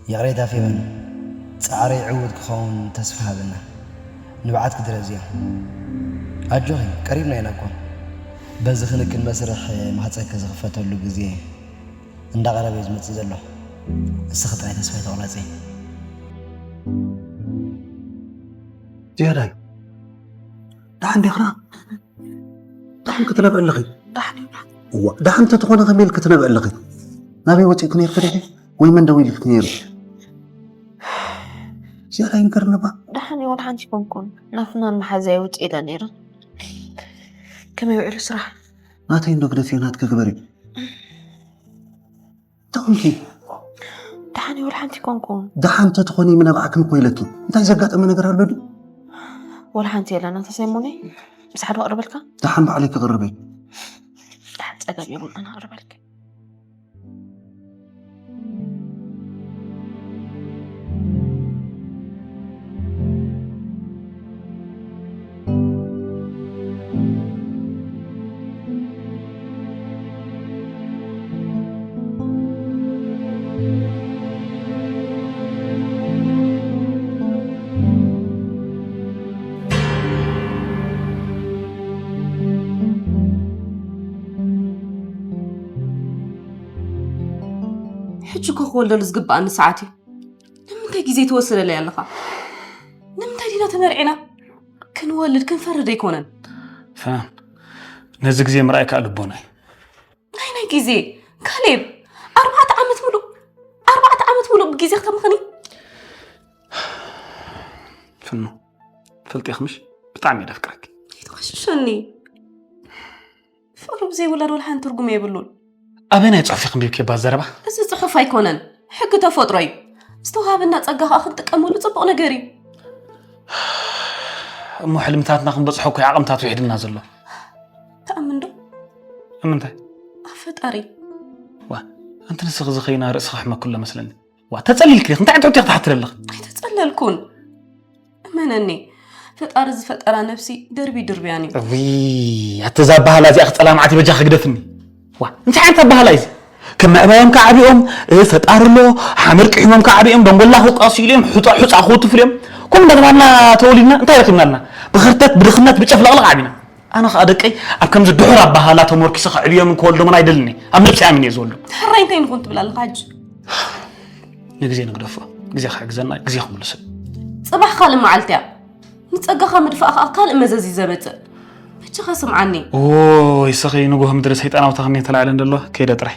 ይቕሬታ ፌቨን፣ ጻዕረይ ዕዉት ክኸውን ተስፋ ሃብና። ንብዓት ክድረዝዮ። ኣጆኺ፣ ቀሪብና ኢና እኮ። በዚ ክንክን መስርሕ ማህጸንኪ ዝኽፈተሉ ግዜ እንዳቐረበ እዩ ዝመጽእ ዘሎ። እስኺ ጥራይ ተስፋ ኣይትቑረጺ። ዝያዳይ፣ ደሓን ዲኽና? ደሓን ክትነብዒ ኣለኺ? ደሓን እየ። እዋ፣ ደሓን እንተትኾነ ከመይ ኢልኪ ትነብዒ ኣለኺ? ናበይ ወፂእኪ ነይርኪ ዲኺ? ወይ መን ደዊሉልኪ ነይሩ? ዝያዳይ ንገርኒ እባ። ደሓን እየ፣ ወላ ሓንቲ ኣይኮንኩን። ናብ ፍናን መሓዛይ ውፅእ ኢለ ነይረ። ከመይ ውዒሉ ስራሕ? ናተይ እንዶ ግደፍዮ፣ ናትኪ ግበሪ። እንታይ ኮንኪ? ደሓን እየ፣ ወላ ሓንቲ ኣይኮንኩን። ደሓን እንተትኾኒ ምነብዓክን እኮ ኢለኪ። እንታይ ዘጋጠመ ነገር ኣሎ ድዩ? ወላ ሓንቲ የለን። ኣታ ሰይሞነይ፣ ምስ ሓደ ክቕርበልካ? ደሓን ባዕለይ ክቕርበይ። ደሓን፣ ጸገም የብሉን፣ ኣነ ክቕርበልካ። ሕጂ እኮ ክወልደሉ ዝግብኣኒ ሰዓት እዩ። ንምንታይ ግዜ ትወስደለይ ኣለኻ? ንምንታይ ዲና ተመርዒና? ክንወልድ ክንፈርድ ኣይኮነን። ፍናን፣ ነዚ ግዜ ምርኣይ ከኣ ልቦና እዩ። ናይ ናይ ግዜ፣ ካሌብ፣ ኣርባዕተ ዓመት ሙሉእ፣ ኣርባዕተ ዓመት ሙሉእ ብግዜ ክተምኽኒ? ፍኖ፣ ትፈልጢ ኢኺ ምሽ? ብጣዕሚ እየ ዘፍቅረኪ። ኣይትቐሽሸኒ። ፍቕሪ ብዘይ ውላድ ወላ ሓንቲ ትርጉም የብሉን። ኣበናይ ጽሑፍ ኢኺ ኣንቢብክዮ እባ ዘረባ? እዚ ጽሑፍ ኣይኮነን፣ ሕጊ ተፈጥሮ እዩ። ዝተዋሃበና ጸጋ ከኣ ክንጥቀመሉ ጽቡቕ ነገር እዩ። እሞ ሕልምታትና ክንበጽሖ እኮ እዩ ዓቕምታት ውሒድና ዘሎ። ትኣምን ዶ? ኣብ ምንታይ? ኣብ ፈጣሪ። ዋ፣ ኣንቲ ንስኺ ዝኸይና ርእስኺ ሕመኪ ኣሎ መስለኒ። ዋ፣ ተጸሊልኪ ዲኺ? እንታይ ዓይነት ሕቶ ኢኺ ትሓትሪ ኣለኺ? ኣይተጸለልኩን። እመነኒ፣ ፈጣሪ ዝፈጠራ ነፍሲ ደርቢ ድርብያን እዩ። እውይ፣ ኣቲ እዛ ኣበሃህላ እዚኣ ክጸላ መዓት በጃኺ ግደፍኒ። ዋ፣ እንታይ ዓይነት ኣበሃህላ እዩ እዚ? ከም ምዕባዮም ከዓቢኦም፣ እ፣ ፈጣሪ ኣሎ፣ ሓመድ ቅሒሞም ከዓቢኦም፣ ደንጎላ ክውቃሱ ኢሎም፣ ሑጻ፣ ሑጻ ክውትፉ ኢሎም። ከምኡ እንዳተባህልና ተወሊድና፣ እንታይ ረኺብና ኣለና? ብኸርተት፣ ብድኽነት፣ ብጨፍለቕለቕ ዓቢና። ኣነ ኸኣ ደቀይ ኣብ ከምዚ ድሑር ኣበሃህላ ተመርኪሰ ከዕብዮምን ከወልዶምን ኣይደልን እየ። ኣብ ነብሰይ ኣሚነ እየ ዝወልዶ። ሕራይ እንታይ ንኹን ትብል ኣለኻ ሕጂ? ንግዜ ንግደፎ። ግዜ ክሕግዘና፣ ግዜ ክምልሶ። ጽባሕ ካልእ መዓልቲ እያ። ንጸጋኻ ምድፋእ ከኣ ካልእ መዘዝ እዩ ዘመጽእ። በጃኻ ስምዓኒ። ኦይ፣ ሰኸይ ንጎሆ ምድሪ ሰይጣናዊ ተኽኒ ተላዕለን ደሎ፣ ከይደ ጥራይ።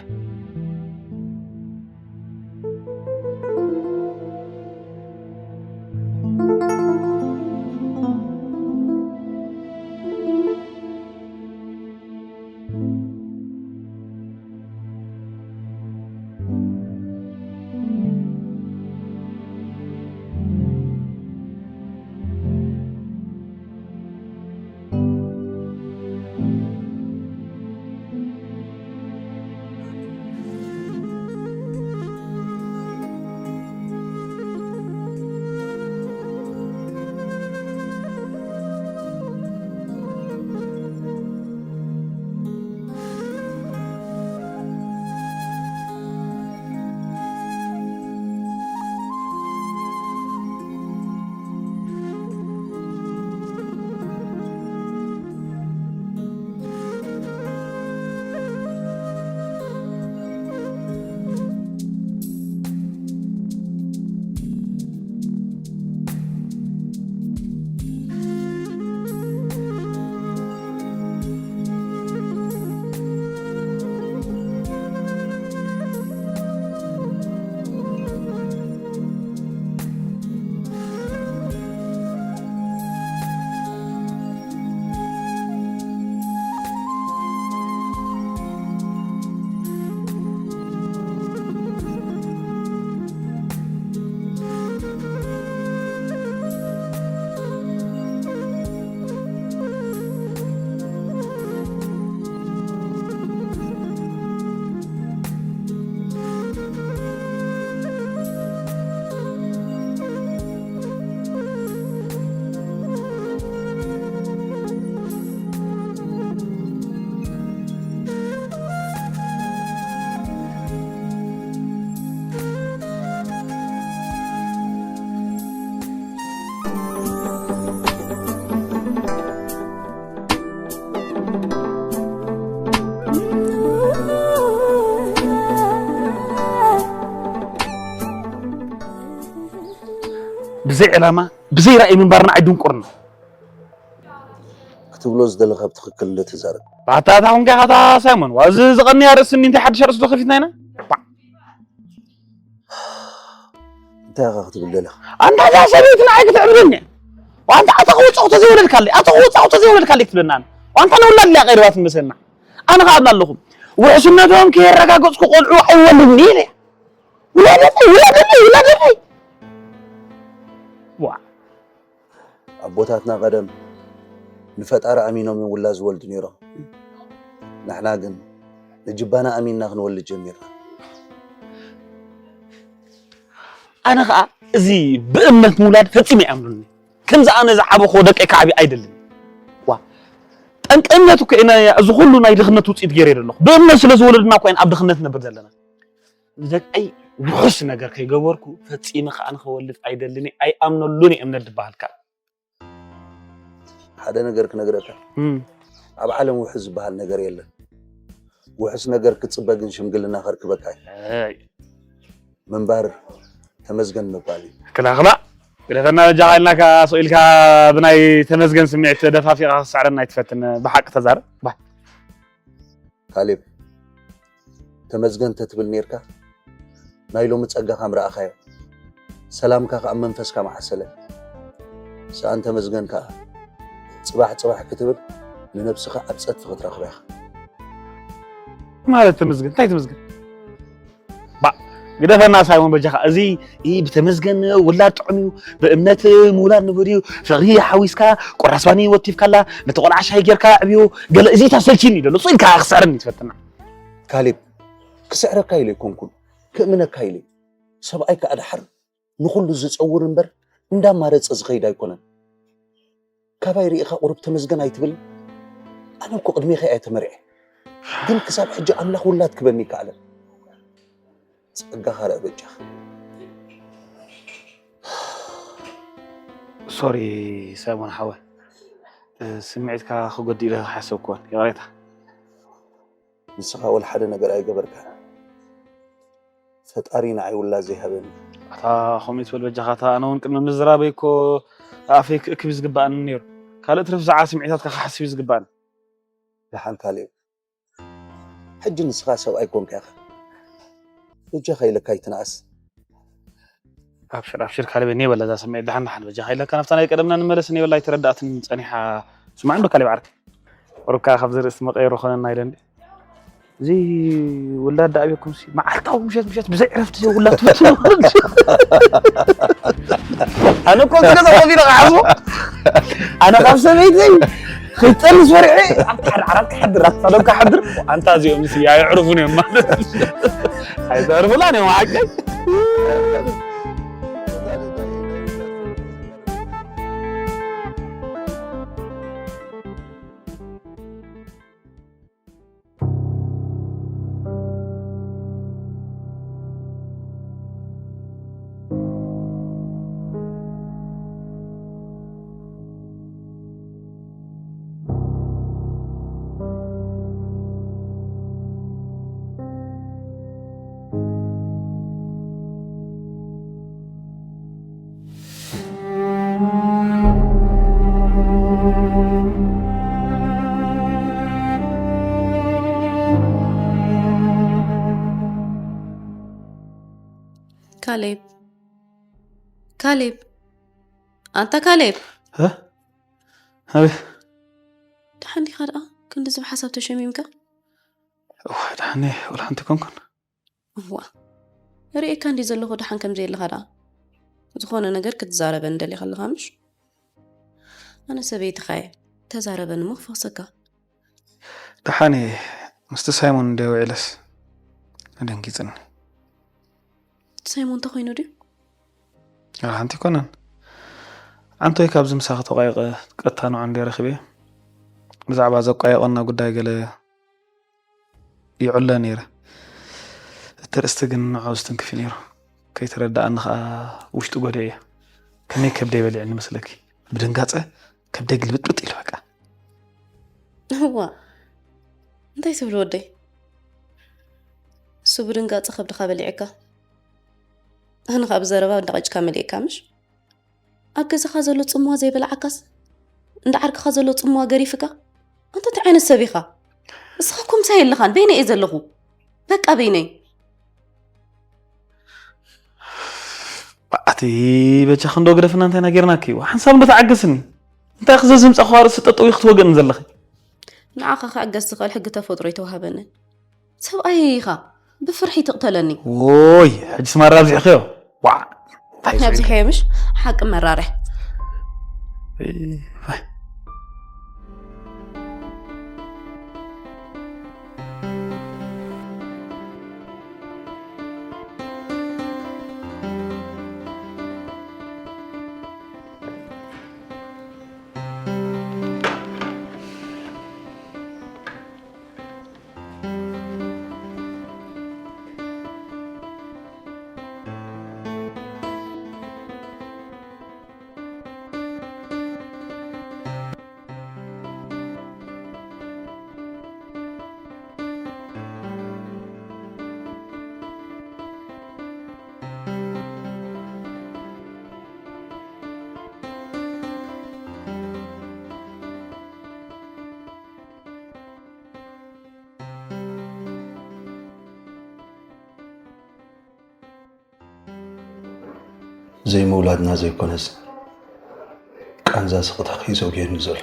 ብዘይ ዕላማ ብዘይ ራእይ ምንባርና ኣይድንቁርና። ክትብሎ ዝደለኻ ብትኽክል እንደ ተዛረብ። ባታ እታ ኹንካ ኢኻ እታ ሳይሞን። ዋ፣ እዚ ዝቐንያ ርእሲ እኒ እንታይ ሓድሽ ኣርእስቲ ዶ ከፊትና ኢና? ባ- እንታይ ኢኻ ክትብል ደለኻ? ኣንታ እዛ ሰበይቲ ንዓይ ክትዕብደኒ እያ። ዋንታ ኣታ ክወፃኹ ተዘይወለድካለይ፣ ኣታ ክወፃኹ ተዘይወለድካለይ ክትብለና ኣነ። ዋንታ ንውላድ እያ ቀይርባት ንመስለና። ኣነ ከዓ ኣብላ ኣለኹ። ውሕስነቶም ከየረጋገፅኩ ቆልዑ ኣይወልድን ኢለ። ውለደለይ፣ ውለደለይ፣ ውለደለይ። ዋ ኣቦታትና ቀደም ንፈጣሪ ኣሚኖም እዮም ውላድ ዝወልዱ ነይሮም። ንሕና ግን ንጅባና ኣሚንና ክንወልድ ጀሚርና። ኣነ ከዓ እዚ ብእምነት ምውላድ ፈፂመ ይኣምኑኒ። ከምዚ ኣነ ዝዓበኹ ደቀይ ክዓቢ ኣይደልን። ዋ ጠንቂ እምነት እኮ ኢና እዚ ኩሉ ናይ ድኽነት ውፅኢት ገይረ ዘለኹ። ብእምነት ስለ ዝወለድና እኮ ኢና ኣብ ድኽነት ነብር ዘለና። ንደቀይ ውሑስ ነገር ከይገበርኩ ፈፂመ ከዓ ንኸወልድ ኣይደልን ኣይኣምነሉን እየ እምነት ዝበሃል ከዓ። ሓደ ነገር ክነግረካ፣ ኣብ ዓለም ውሑስ ዝበሃል ነገር የለን። ውሑስ ነገር ክትፅበ ግን ሽምግልና ከርክበካ እዩ። ኣይ ምንባር ተመስገን ምባል እዩ። ክላኽላ ግደፈና በጃኻ ኢልና ከኣ ስቕ ኢልካ ብናይ ተመስገን ስምዒት ደፋፊኻ ክስዕረና ኣይትፈትን። ብሓቂ ተዛረብ። ባህ። ካሌብ፣ ተመስገን ተትብል ነርካ ናይ ሎሚ ጸጋኻ ምረኣኻዮ፣ ሰላምካ ከኣ መንፈስካ መዓሰለ። ሰኣን ተመስገን ከኣ ጽባሕ ጽባሕ ክትብል ንነብስኻ ኣብ ጸድፊ ክትረኽባ ኢኻ። ማለት ተመስገን እንታይ ተመስገን? ባ ግደፈና ሳይሞን በጃኻ። እዚ ኢ ብተመስገን ውላድ ጥዑም እዩ፣ ብእምነት ምውላድ ንቡር እዩ። ፍቕሪ ሓዊስካ ቆራስ ባኒ ወቲፍካላ ነቲ ቆልዓ ሻሂ ጌርካ ዕብዮ። ገለ እዚ ታሰልችኒ ደሎ ጽኢልካ ክስዕረኒ ትፈትና። ካሌብ፣ ክስዕረካ ኢለ ኣይኮንኩን፣ ክእምነካ ኢለ። ሰብኣይ ከኣ ደሓር ንኹሉ ዝጸውር እምበር እንዳማረጸ ዝኸይድ ኣይኮነን። ካባይ ርኢኻ ቁሩብ ተመስገን ኣይትብልን? ኣነ እኮ ቅድሜኻ እየ ተመርዔ፣ ግን ክሳብ ሕጂ ኣምላኽ ውላድ ክበኒ ይከኣለን። ጸጋኻ ርኣ በጃኻ። ሶሪ ሳይሞን ሓወ፣ ስምዒትካ ክጎድእ ኢለ ሓሰብኩዎን፣ ይቕሬታ። ንስኻ ወላ ሓደ ነገር ኣይገበርካን። ፈጣሪ ንዓይ ውላድ ዘይሃበኒ። ኣታ ከምኡ ትበል በጃኻ፣ ኣታ ኣነ እውን ቅድሚ ምዝራበይ እኮ ኣፈይ ክእክብ እዩ ዝግባኣኒ ነይሩ። ካልእ ትርፍ ዝዓ ስምዒታትካ ክሓስብ እዩ ዝግባኣኒ። ደሓን ካሌብ፣ ሕጂ ንስኻ ሰብኣይ ኮንካ ኢኻ። በጃኻ ኢለካ ኣይትንኣስ። ኣብሽር ኣብሽር ካሌብ፣ እኔ በላ እዛ ስምዒት ደሓን ደሓን በጃኻ ኢለካ ናብታ ናይ ቀደምና ንመለስ። እኔ በላ ኣይተረዳእትን ጸኒሓ። ስማዕ እንዶ ካሌብ ዓርከይ፣ ቁሩብ ከኣ ካብዚ ርእሲ መቐየሩ ኾነና ኢለ እንዲ። እዚ ውላድ ደኣ ኣበኩም ሲ መዓልታዊ ምሸት ምሸት ብዘይ ዕረፍቲ ዘይ ውላድ ትፈትኑ። ኣነ እኮ እዚ ገዛ ኮፍ ኢለ ክሓስቦ፣ ኣነ ካብ ሰበይተይ ክጠንስ ፈሪሐ ኣብቲ ሓደ ዓራት ክሓድር ኣብቲ ሳሎን ክሓድር። ኣንታ እዚኦም ሲ ኣየዕርፉን እዮም ማለት። ኣይተዕርፉላን እዮም ሓቀይ። ካሌብ፣ ካሌብ፣ ኣንታ ካሌብ። እ? ኣቤት። ደሓን ዲኻ ደኣ? ክንድዚ ብሓሳብ ተሸሚምካ? እዋ፣ ደሓን እየ፣ ወላ ሓንቲ ኮንኩን። እዋ፣ ርእየካ እንዲ ዘለኹ ደሓን ከም ዘየለኻ ደኣ? ዝኾነ ነገር ክትዛረበኒ ደሊኻ ኣለኻ ምሽ? ኣነ ሰበይትኻ እየ፣ ተዛረበኒ እሞ ክፈኽሰካ። ደሓን እየ፣ ምስቲ ሳይሞን እንድየ ውዒለስ ኣደንጊጽኒ። ሳይሞን ተኾይኑ ድዩ? ወላ ሓንቲ ኣይኮነን። ዓንቶይ ካብዚ ምሳኺ ተቋይቐ ቀጥታ ንዑ እንድየ ረኺበ። ብዛዕባ ዘቋየቐና ጉዳይ ገለ ይዕለ ነይረ። እቲ ርእስቲ ግን ንዑ ዝትንክፍ እዩ ነይሩ። ከይተረድኣኒ ኸኣ ውሽጡ ጎዲኤ። ከመይ ከብደይ በሊዕኒ መስለኪ? ብድንጋጸ ከብደይ ግልብጥብጥ ኢሉ በቃ። እዋ፣ እንታይ ትብል ወደይ? እሱ ብድንጋጸ ከብድኻ በሊዕካ፣ ኣነ ኸኣ ብዘረባ እንዳቐጭካ መሊእካ ምሽ? ኣብ ገዛኻ ዘሎ ጽምዋ ዘይበልዓካስ፣ እንዳ ዓርክኻ ዘሎ ጽምዋ ገሪፍካ? ኣንታ እንታይ ዓይነት ሰብ ኢኻ? ንስኻ እኮ ምሳይ የለኻን፣ በይነይ እየ ዘለኹ። በቃ በይነይ። ኣቲ በጃ ክንዶ ግደፍና እንታይ ናጌርናኪ? ሓንሳብ እንዶ ተዓገስኒ። እንታይ ክዘዝም ጸኸዋ ርእሲ ጠጠው ክትወገን ዘለኺ? ንዓኻ ክዕገስ ዝኽእል ሕጊ ተፈጥሮ ኣይተዋህበንን። ሰብኣይ ኢኻ፣ ብፍርሒ ትቕተለኒ። ዎይ ሕጂ ስማራ ኣብዚሕኽዮ። ዋዕ እንታይ ኣብዚሐዮ ምሽ ሓቂ መራርሕ። ዘይምውላድና ዘይኮነስ ቃንዛ ስቕታ ሒዞ ጌርኒ ዘሎ።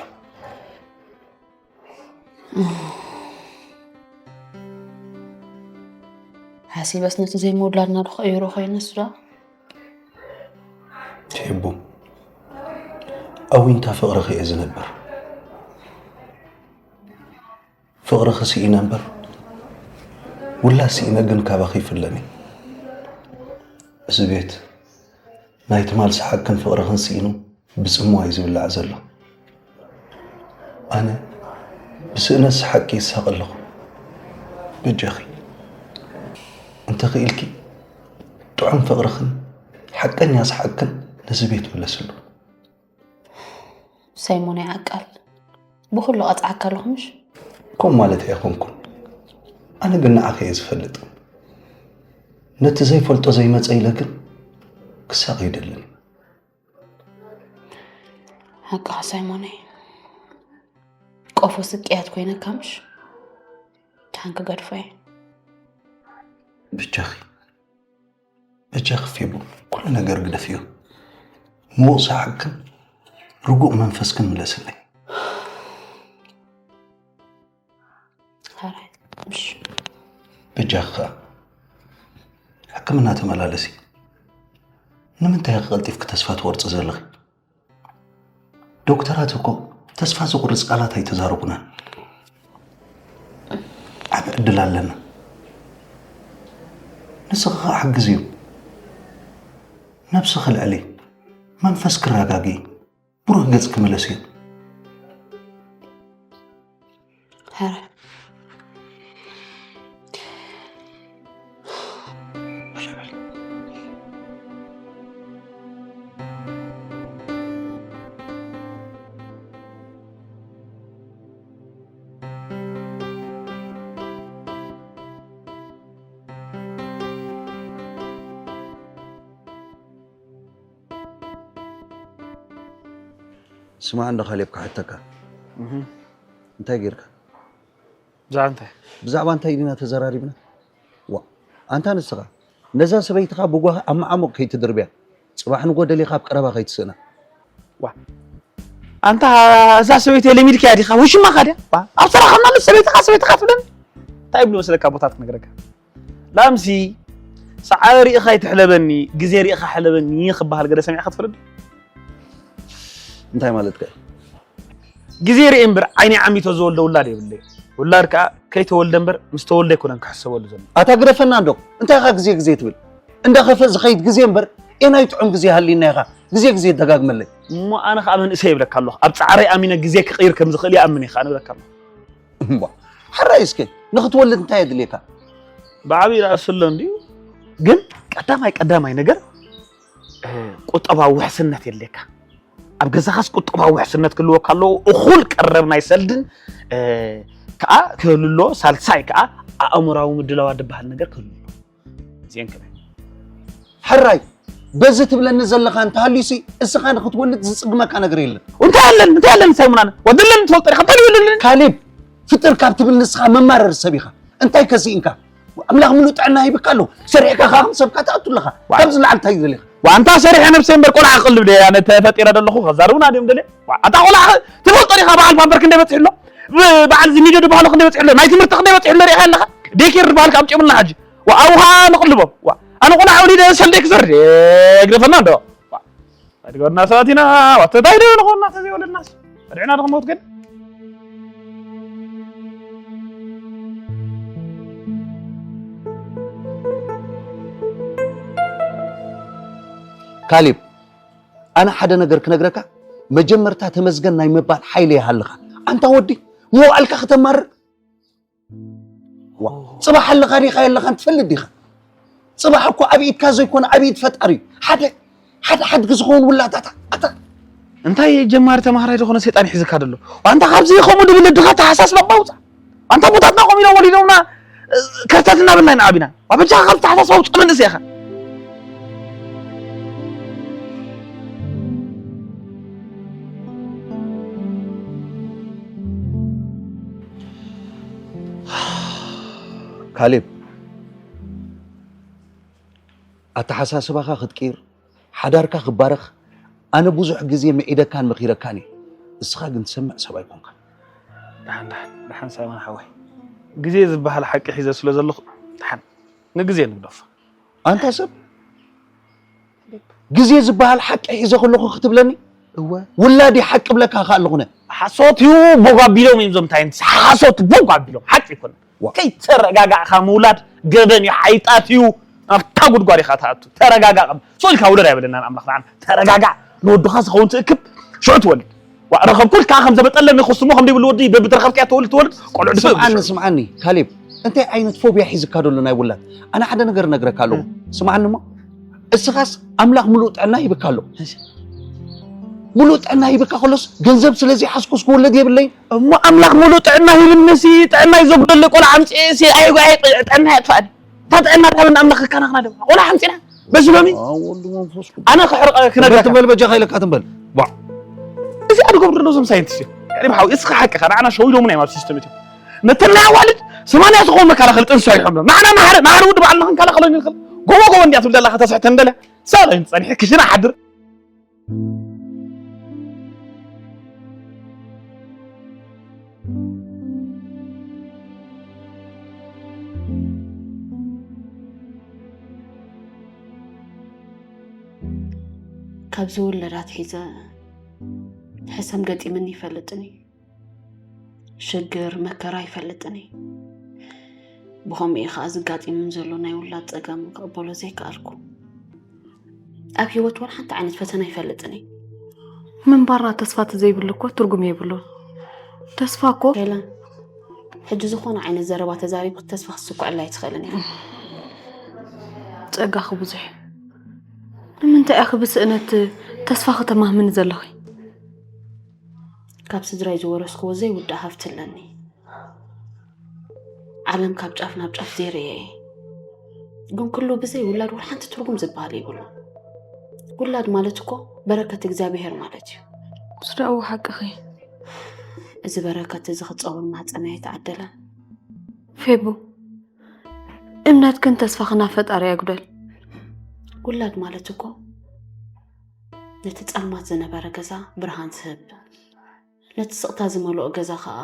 ሓሲበስ ነቲ ዘይምውላድና ዶ ክቕይሮ ኮይነስ ዶ? ፌቡ፣ ኣዊንታ ፍቕርኺ እየ ዝነብር። ፍቕርኺ ስኢነ እምበር ውላድ ስኢነ ግን ካባኺ ይፍለን እዩ። እዚ ቤት ናይ ትማል ሰሓቅክን ፍቕርኽን ስኢኑ ብጽምዋ እዩ ዝብላዕ ዘሎ። ኣነ ብስእነት ሰሓቂ ይሳቐ ኣለኹ። በጃኺ እንተኽኢልኪ ጥዑም ፍቕርኽን ሓቀኛ ሰሓቅክን ነዚ ቤት ምለስሉ። ሳይሞን ኣይዓቃል ብኹሉ ቀጽዓካ ኣለኹ ምሽ? ከምኡ ማለት ኣይኮንኩን። ኣነ ግን ንዓኺ እየ ዝፈልጥ። ነቲ ዘይፈልጦ ዘይመጸ ኢለ ግን ክሳቕ ኣይደልን። ሓቅኻ ሳይሞነይ። ቆፎ ስቅያት ኮይነካ ምሽ? ደሓን ክገድፎ እየ። ብጃኺ በጃኺ ፌቡ ኩሉ ነገር ግደፍዮ። ምዉቕ ሰሓቅክን ርጉእ መንፈስክን ምለስለይ። ሓራይ ምሽ በጃኺ ኸኣ ሕክምና ተመላለሲ። ንምንታይ ኢኺ ቀልጢፍኪ ተስፋ ትቖርጺ ዘለኺ? ዶክተራት እኮ ተስፋ ዘቑርጽ ቃላት ኣይተዛረቡናን። ዓቢ ዕድል ኣለና። ንስኺ ኸኣ ሓግዝዮ። ነብስኺ ኣልዕሊ። መንፈስኪ ኣረጋግኢ። ብሩህ ገጽኪ ምለስዮ። ሕራይ። ስማዕ እንዶ ካሌብ ክሓተካ። እንታይ ጌርካ? ብዛዕባ እንታይ? ብዛዕባ እንታይ ዲና ተዘራሪብና? ዋ ኣንታ ንስኻ ነዛ ሰበይትኻ ብጓሂ ኣብ መዓሙቕ ከይትድርብያ፣ ጽባሕ ንጎ ደሊኻ ኣብ ቀረባ ከይትስእና። ዋ ኣንታ እዛ ሰበይቲ ለሚድካያ ዲኻ? ውሽማኻ ድያ? ዋ ኣብ ሰራኸናሉ ሰበይትኻ ሰበይትኻ ትብለኒ? እንታይ ይብሉ መስለካ ኣቦታት ክነግረካ? ላምሲ ሰዓረ ሪኢኻ ኣይትሕለበኒ ግዜ ሪኢኻ ሕለበኒ ክበሃል ገለ ሰሚዕካ ትፈልጥ ዶ? እንታይ ማለትካ እዩ? ግዜ ሪኤ እምበር ዓይነይ ዓሚቶ ዝወልዶ ውላድ የብለይ። ውላድ ከኣ ከይተወልደ እምበር ምስ ተወልደ ኣይኮነን ክሕሰበሉ ዘሎ። ኣታ ግደፈና እንዶ እንታይ ኢኻ ግዜ ግዜ ትብል? እንዳኸፈ ዝኸይድ ግዜ እምበር ኤናይ ጥዑም ግዜ ሃልዩና ኢኻ ግዜ ግዜ ደጋግመለይ። እሞ ኣነ ከኣ መንእሰይ ይብለካ ኣለኹ። ኣብ ጻዕረይ ኣሚነ ግዜ ክቕይር ከም ዝኽእል ይኣምን እየ ከኣ ንብለካ ኣለኹ። እምቧ ሕራይ እስከ ንኽትወልድ እንታይ የድልየካ? ብዓብዪ ይንኣስ ኣሎ እንድዩ። ግን ቀዳማይ ቀዳማይ ነገር ቁጠባዊ ውሕስነት የድልየካ። ኣብ ገዛኻስ ቁጠባዊ ውሕስነት ክህልወካ ኣለዎ። እኹል ቀረብ ናይ ሰልድን ከኣ ክህሉ ኣለዎ። ሳልሳይ ከኣ ኣእምራዊ ምድላዋት ዝበሃል ነገር ክህሉ ኣለዎ። እዚአን ከመይ? ሕራይ በዚ ትብለኒ ዘለኻ እንተሃልዩሲ፣ እስኻ ንኽትወልድ ዝጽግመካ ነገር የለን። እንታይ ኣለን? እንታይ ኣለን? ሳይሙናን ወድለን ትፈልጦ ዲኻ? እንታይ ይብልልን? ካሌብ፣ ፍጥር ካብ ትብል ንስኻ መማረር ሰብ ኢኻ። እንታይ ከስኢንካ? ኣምላኽ ምሉእ ጥዕና ሂብካ ኣሎ። ሰሪሕካ ከኣ ከም ሰብካ ትኣቱ ኣለኻ። ዋ። ካብዚ ላዕሊ እንታይ ደሊኻ? ዋንታ ሰሪሐ ነብሰይ እምበር ቆልዓ ክቕልብ ደያ ነተ ፈጢረ ደለኹ ከዛርቡና ድዮም ደልየ? ዋ፣ ኣታ ቆልዓ ትፈልጦ ዲኻ በዓል ፓምፐር ክንደይ በፂሑ ኣሎ? ብ-፣ በዓል እዚ ሚዶ ዝበሃሉ ክንደይ በፂሑ ኣሎ? ናይ ትምህርቲ ክንደይ በፂሑ ኣሎ ሪኢኻ ኣለኻ? ዴኬር ዝበሃል ካብ ጨምልና ሓጂ። ዋ፣ ኣብኻ ንቕልቦም። ዋ፣ ኣነ ቆልዓ ወሊደ ሰልደይ ክዘር ግደፈና እንዶ። ዋ፣ ኣድገና ሰባት ኢና። ዋተታይ ዶ ንኾና ተዘይወለድናስ? ኣድዕና ዶ ክሞት ግን? ካሌብ፣ ኣነ ሓደ ነገር ክነግረካ፣ መጀመርታ ተመስገን ናይ ምባል ሓይሊ ይሃልኻ። ኣንታ ወዲ፣ መዋእልካ ከተማርር። ዋ፣ ጽባሕ ኣለኻ ዲኻ የለኻን ትፈልጥ ዲኻ? ጽባሕ እኮ ኣብ ኢድካ ዘይኮነ ኣብ ኢድ ፈጣሪ እዩ። ሓደ፣ ሓደ ሓድጊ ዝኸውን ውላድ ኣታ፣ ኣታ። እንታይ ጀማሪ ተማሃራይ ዝኾነ ሰይጣን ይሕዝካ ደሎ? ኣንታ ካብዚ ከምኡ ድብል ድኻ ተሓሳስባ ኣውጻ። ኣንታ ቦታትና ቆም ኢሎም ወሊዶምና፣ እ፣ ከርተት እናበልና ኢና ዓቢና። ኣበጃ ካብ ተሓሳስባ ውጻእ መንእሰይ ኢኻ። ካሌብ፣ ኣተሓሳስባኻ ክትቅይር፣ ሓዳርካ ክባረኽ ኣነ ብዙሕ ግዜ ምዒደካን መኺረካን እየ። እስኻ ግን ትሰምዕ ሰብ ኣይኮንካን። ደሓን፣ ደሓን፣ ደሓን ሳይሞን ሓወይ። ግዜ ዝበሃል ሓቂ ሒዘ ስለ ዘለኹ፣ ደሓን፣ ንግዜ ንግደፎ። ኣንታ ሰብ፣ ግዜ ዝበሃል ሓቂ ሒዘ ከለኹ ክትብለኒ? እወ። ውላድ ሓቂ ብለካ ከኣ ኣለኹነ። ሓሶት እዩ፣ ቦግ ኣቢሎም እዮም እዞም ታይንቲስ። ሓሶት ቦግ ኣቢሎም፣ ሓቂ ኣይኮነን። ዋ። ከይተረጋጋዕካ ምውላድ ገበን እዩ፣ ሓይጣት እዩ። ኣብታ ጉድጓድ ኢኻ ትኣቱ። ተረጋጋዕ። ስቕ ኢልካ ውለድ ኣይበለናን ኣምላኽ ንዓና። ተረጋጋዕ። ንወድኻ ዝኸውን ትእክብ፣ ሽዑ ትወልድ። ዋ፣ ረኸብኩ ኢልካ ከም ዘበጠለኒ ክስሞ ከም ዘይብሉ ወዲ በብትረኸብካያ ትወልድ፣ ትወልድ፣ ቆልዑ ድፍእ ስምዓኒ፣ ይብሉ። ስምዓኒ፣ ካሌብ። እንታይ ዓይነት ፎብያ ሒዝካ ደሎ ናይ ውላድ? ኣነ ሓደ ነገር እነግረካ ኣለኹ። እ። ስምዓኒ እሞ፣ እስኻስ ኣምላኽ ምሉእ ጥዕና ሂብካ ኣሎ። እሺ። ምሉእ ጥዕና ሂብካ ከሎስ፣ ገንዘብ ስለ ዘይሓዝኩስ ክውለድ የብለይን። እሞ ኣምላኽ ምሉእ ጥዕና ሂብንሲ፣ ጥዕናይ ዘጉደለይ ቆልዓ ኣምጺኤሲ፣ ኣይ፣ ኣይ፣ ጥዕና የጥፋእኒ። እታ ጥዕና ትሃበና ኣምላኽ ከከናኽና ድማ። ቆልዓ ኣምጺእና፣ በዚ ሎሚ። ኣዎ፣ ወልድ መንፈስ ቅዱስ። ኣነ ክሕርቀ-፣ ክነግረካ። ትም በል በጃኻ ኢለካ ትም በል። ቧዕ። እዚኣ ዝገብሩ ዘለዉ እዞም ሳይንቲስት እዮም። ቀሪብ ሓው፣ እስኻ ሓቅኻ፣ ንዓና ሸው ኢሎምና እዮም ኣብ ሲስተም እትዮም። ነተን ናይ ኣዋልድ ሰማንያ ዝኾኑ መከላኸሊ ጥንሲ ኣይሖም እዮም። ንዓና ማሕረ-፣ ማሕረ ውዲ በዓልና ክንከላኸሎ ንኽእል። ጎቦ ጎቦ እንድያ ትብል ዘላ ከተስሕተን ደለ። ሳሎን ጸኒሐ ክሽና ሓድር። ካብ ዝውለድ ኣትሒዘ ሕሰም ገጢምኒ ይፈልጥን እዩ። ሽግር መከራ ይፈልጥን እዩ። ብኸምኡ እዩ ኸዓ ዝጋጢምም ዘሎ ናይ ውላድ ጸገም ክቕበሎ ዘይከኣልኩ። ኣብ ህይወት ወላ ሓንቲ ዓይነት ፈተና ይፈልጥን እዩ። ምንባርና ተስፋ ተዘይብሉ እኮ ትርጉም የብሉን። ተስፋ እኮ ሄለን፣ ሕጂ ዝኾነ ዓይነት ዘረባ ተዛሪብኪ ተስፋ ክትስኩዐላ ኣይትኽእልን ኢኺ። ጸጋኺ ብዙሕ እዩ። ንምንታይ ኢኺ ብስእነት ተስፋኺ ተማህምኒ ዘለኺ? ካብ ስድራይ ዝወረስክዎ ዘይውዳእ ሃፍቲ ኣለኒ። ዓለም ካብ ጫፍ ናብ ጫፍ ዘይርእየ እየ። ግን ኩሉ ብዘይ ውላድ ወላ ሓንቲ ትርጉም ዝበሃል የብሉን። ውላድ ማለት እኮ በረከት እግዚኣብሄር ማለት እዩ። ስዳኡ ሓቅኺ። እዚ በረከት እዚ ክጸውር ማህጸናይ ኣይተዓደለን። ፌቡ፣ እምነትክን ተስፋኽን ኣብ ፈጣሪ ኣጉደል። ውላድ ማለት እኮ ነቲ ጸልማት ዝነበረ ገዛ ብርሃን ዝህብ፣ ነቲ ስቕታ ዝመልኦ ገዛ ኸኣ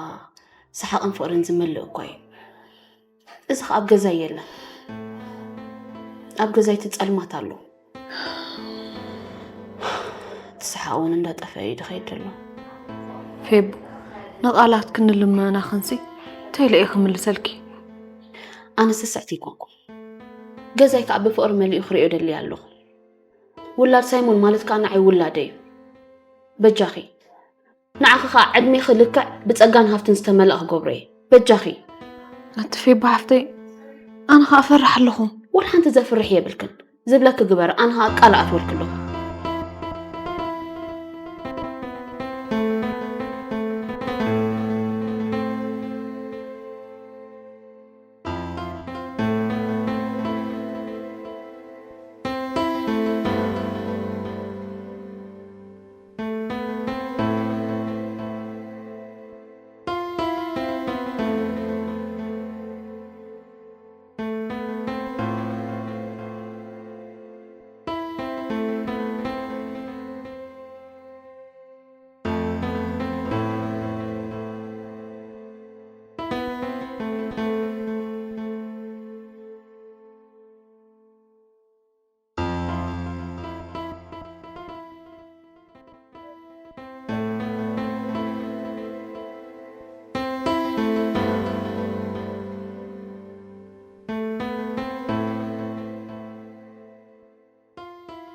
ሰሓቕን ፍቕርን ዝመልእ እኮ እዩ። እዚ ኸኣ ኣብ ገዛይ የለን። ኣብ ገዛይ እቲ ጸልማት ኣሎ። እቲ ሰሓቕ እውን እንዳጠፍአ እዩ ዝኸይድ ዘሎ። ፌቡ፣ ንቓላትክን ንልመናኽንሲ እንታይ ኢለ እየ ክምልሰልኪ? ኣነ ስስዕቲ ኣይኮንኩን። ገዛይ ከኣ ብፍቕሪ መሊኡ ክርእዮ ደልየ ኣለኹ። ውላድ ሳይሞን ማለት ከኣ ንዓይ ውላደይ እዩ። በጃኺ፣ ንዓኺ ኸኣ ዕድሜኺ ልክዕ ብጸጋን ሃፍትን ዝተመልኣ ክገብሮ እየ። በጃኺ። ኣቲ ፌባ ሓፍተይ፣ ኣነ ኸኣ እፈርሕ ኣለኹ። ወላ ሓንቲ ዘፍርሕ የብልክን። ዝብለኪ ግበሪ፣ ኣነ ኸኣ ቃል ኣትወልኪ ኣለኹ።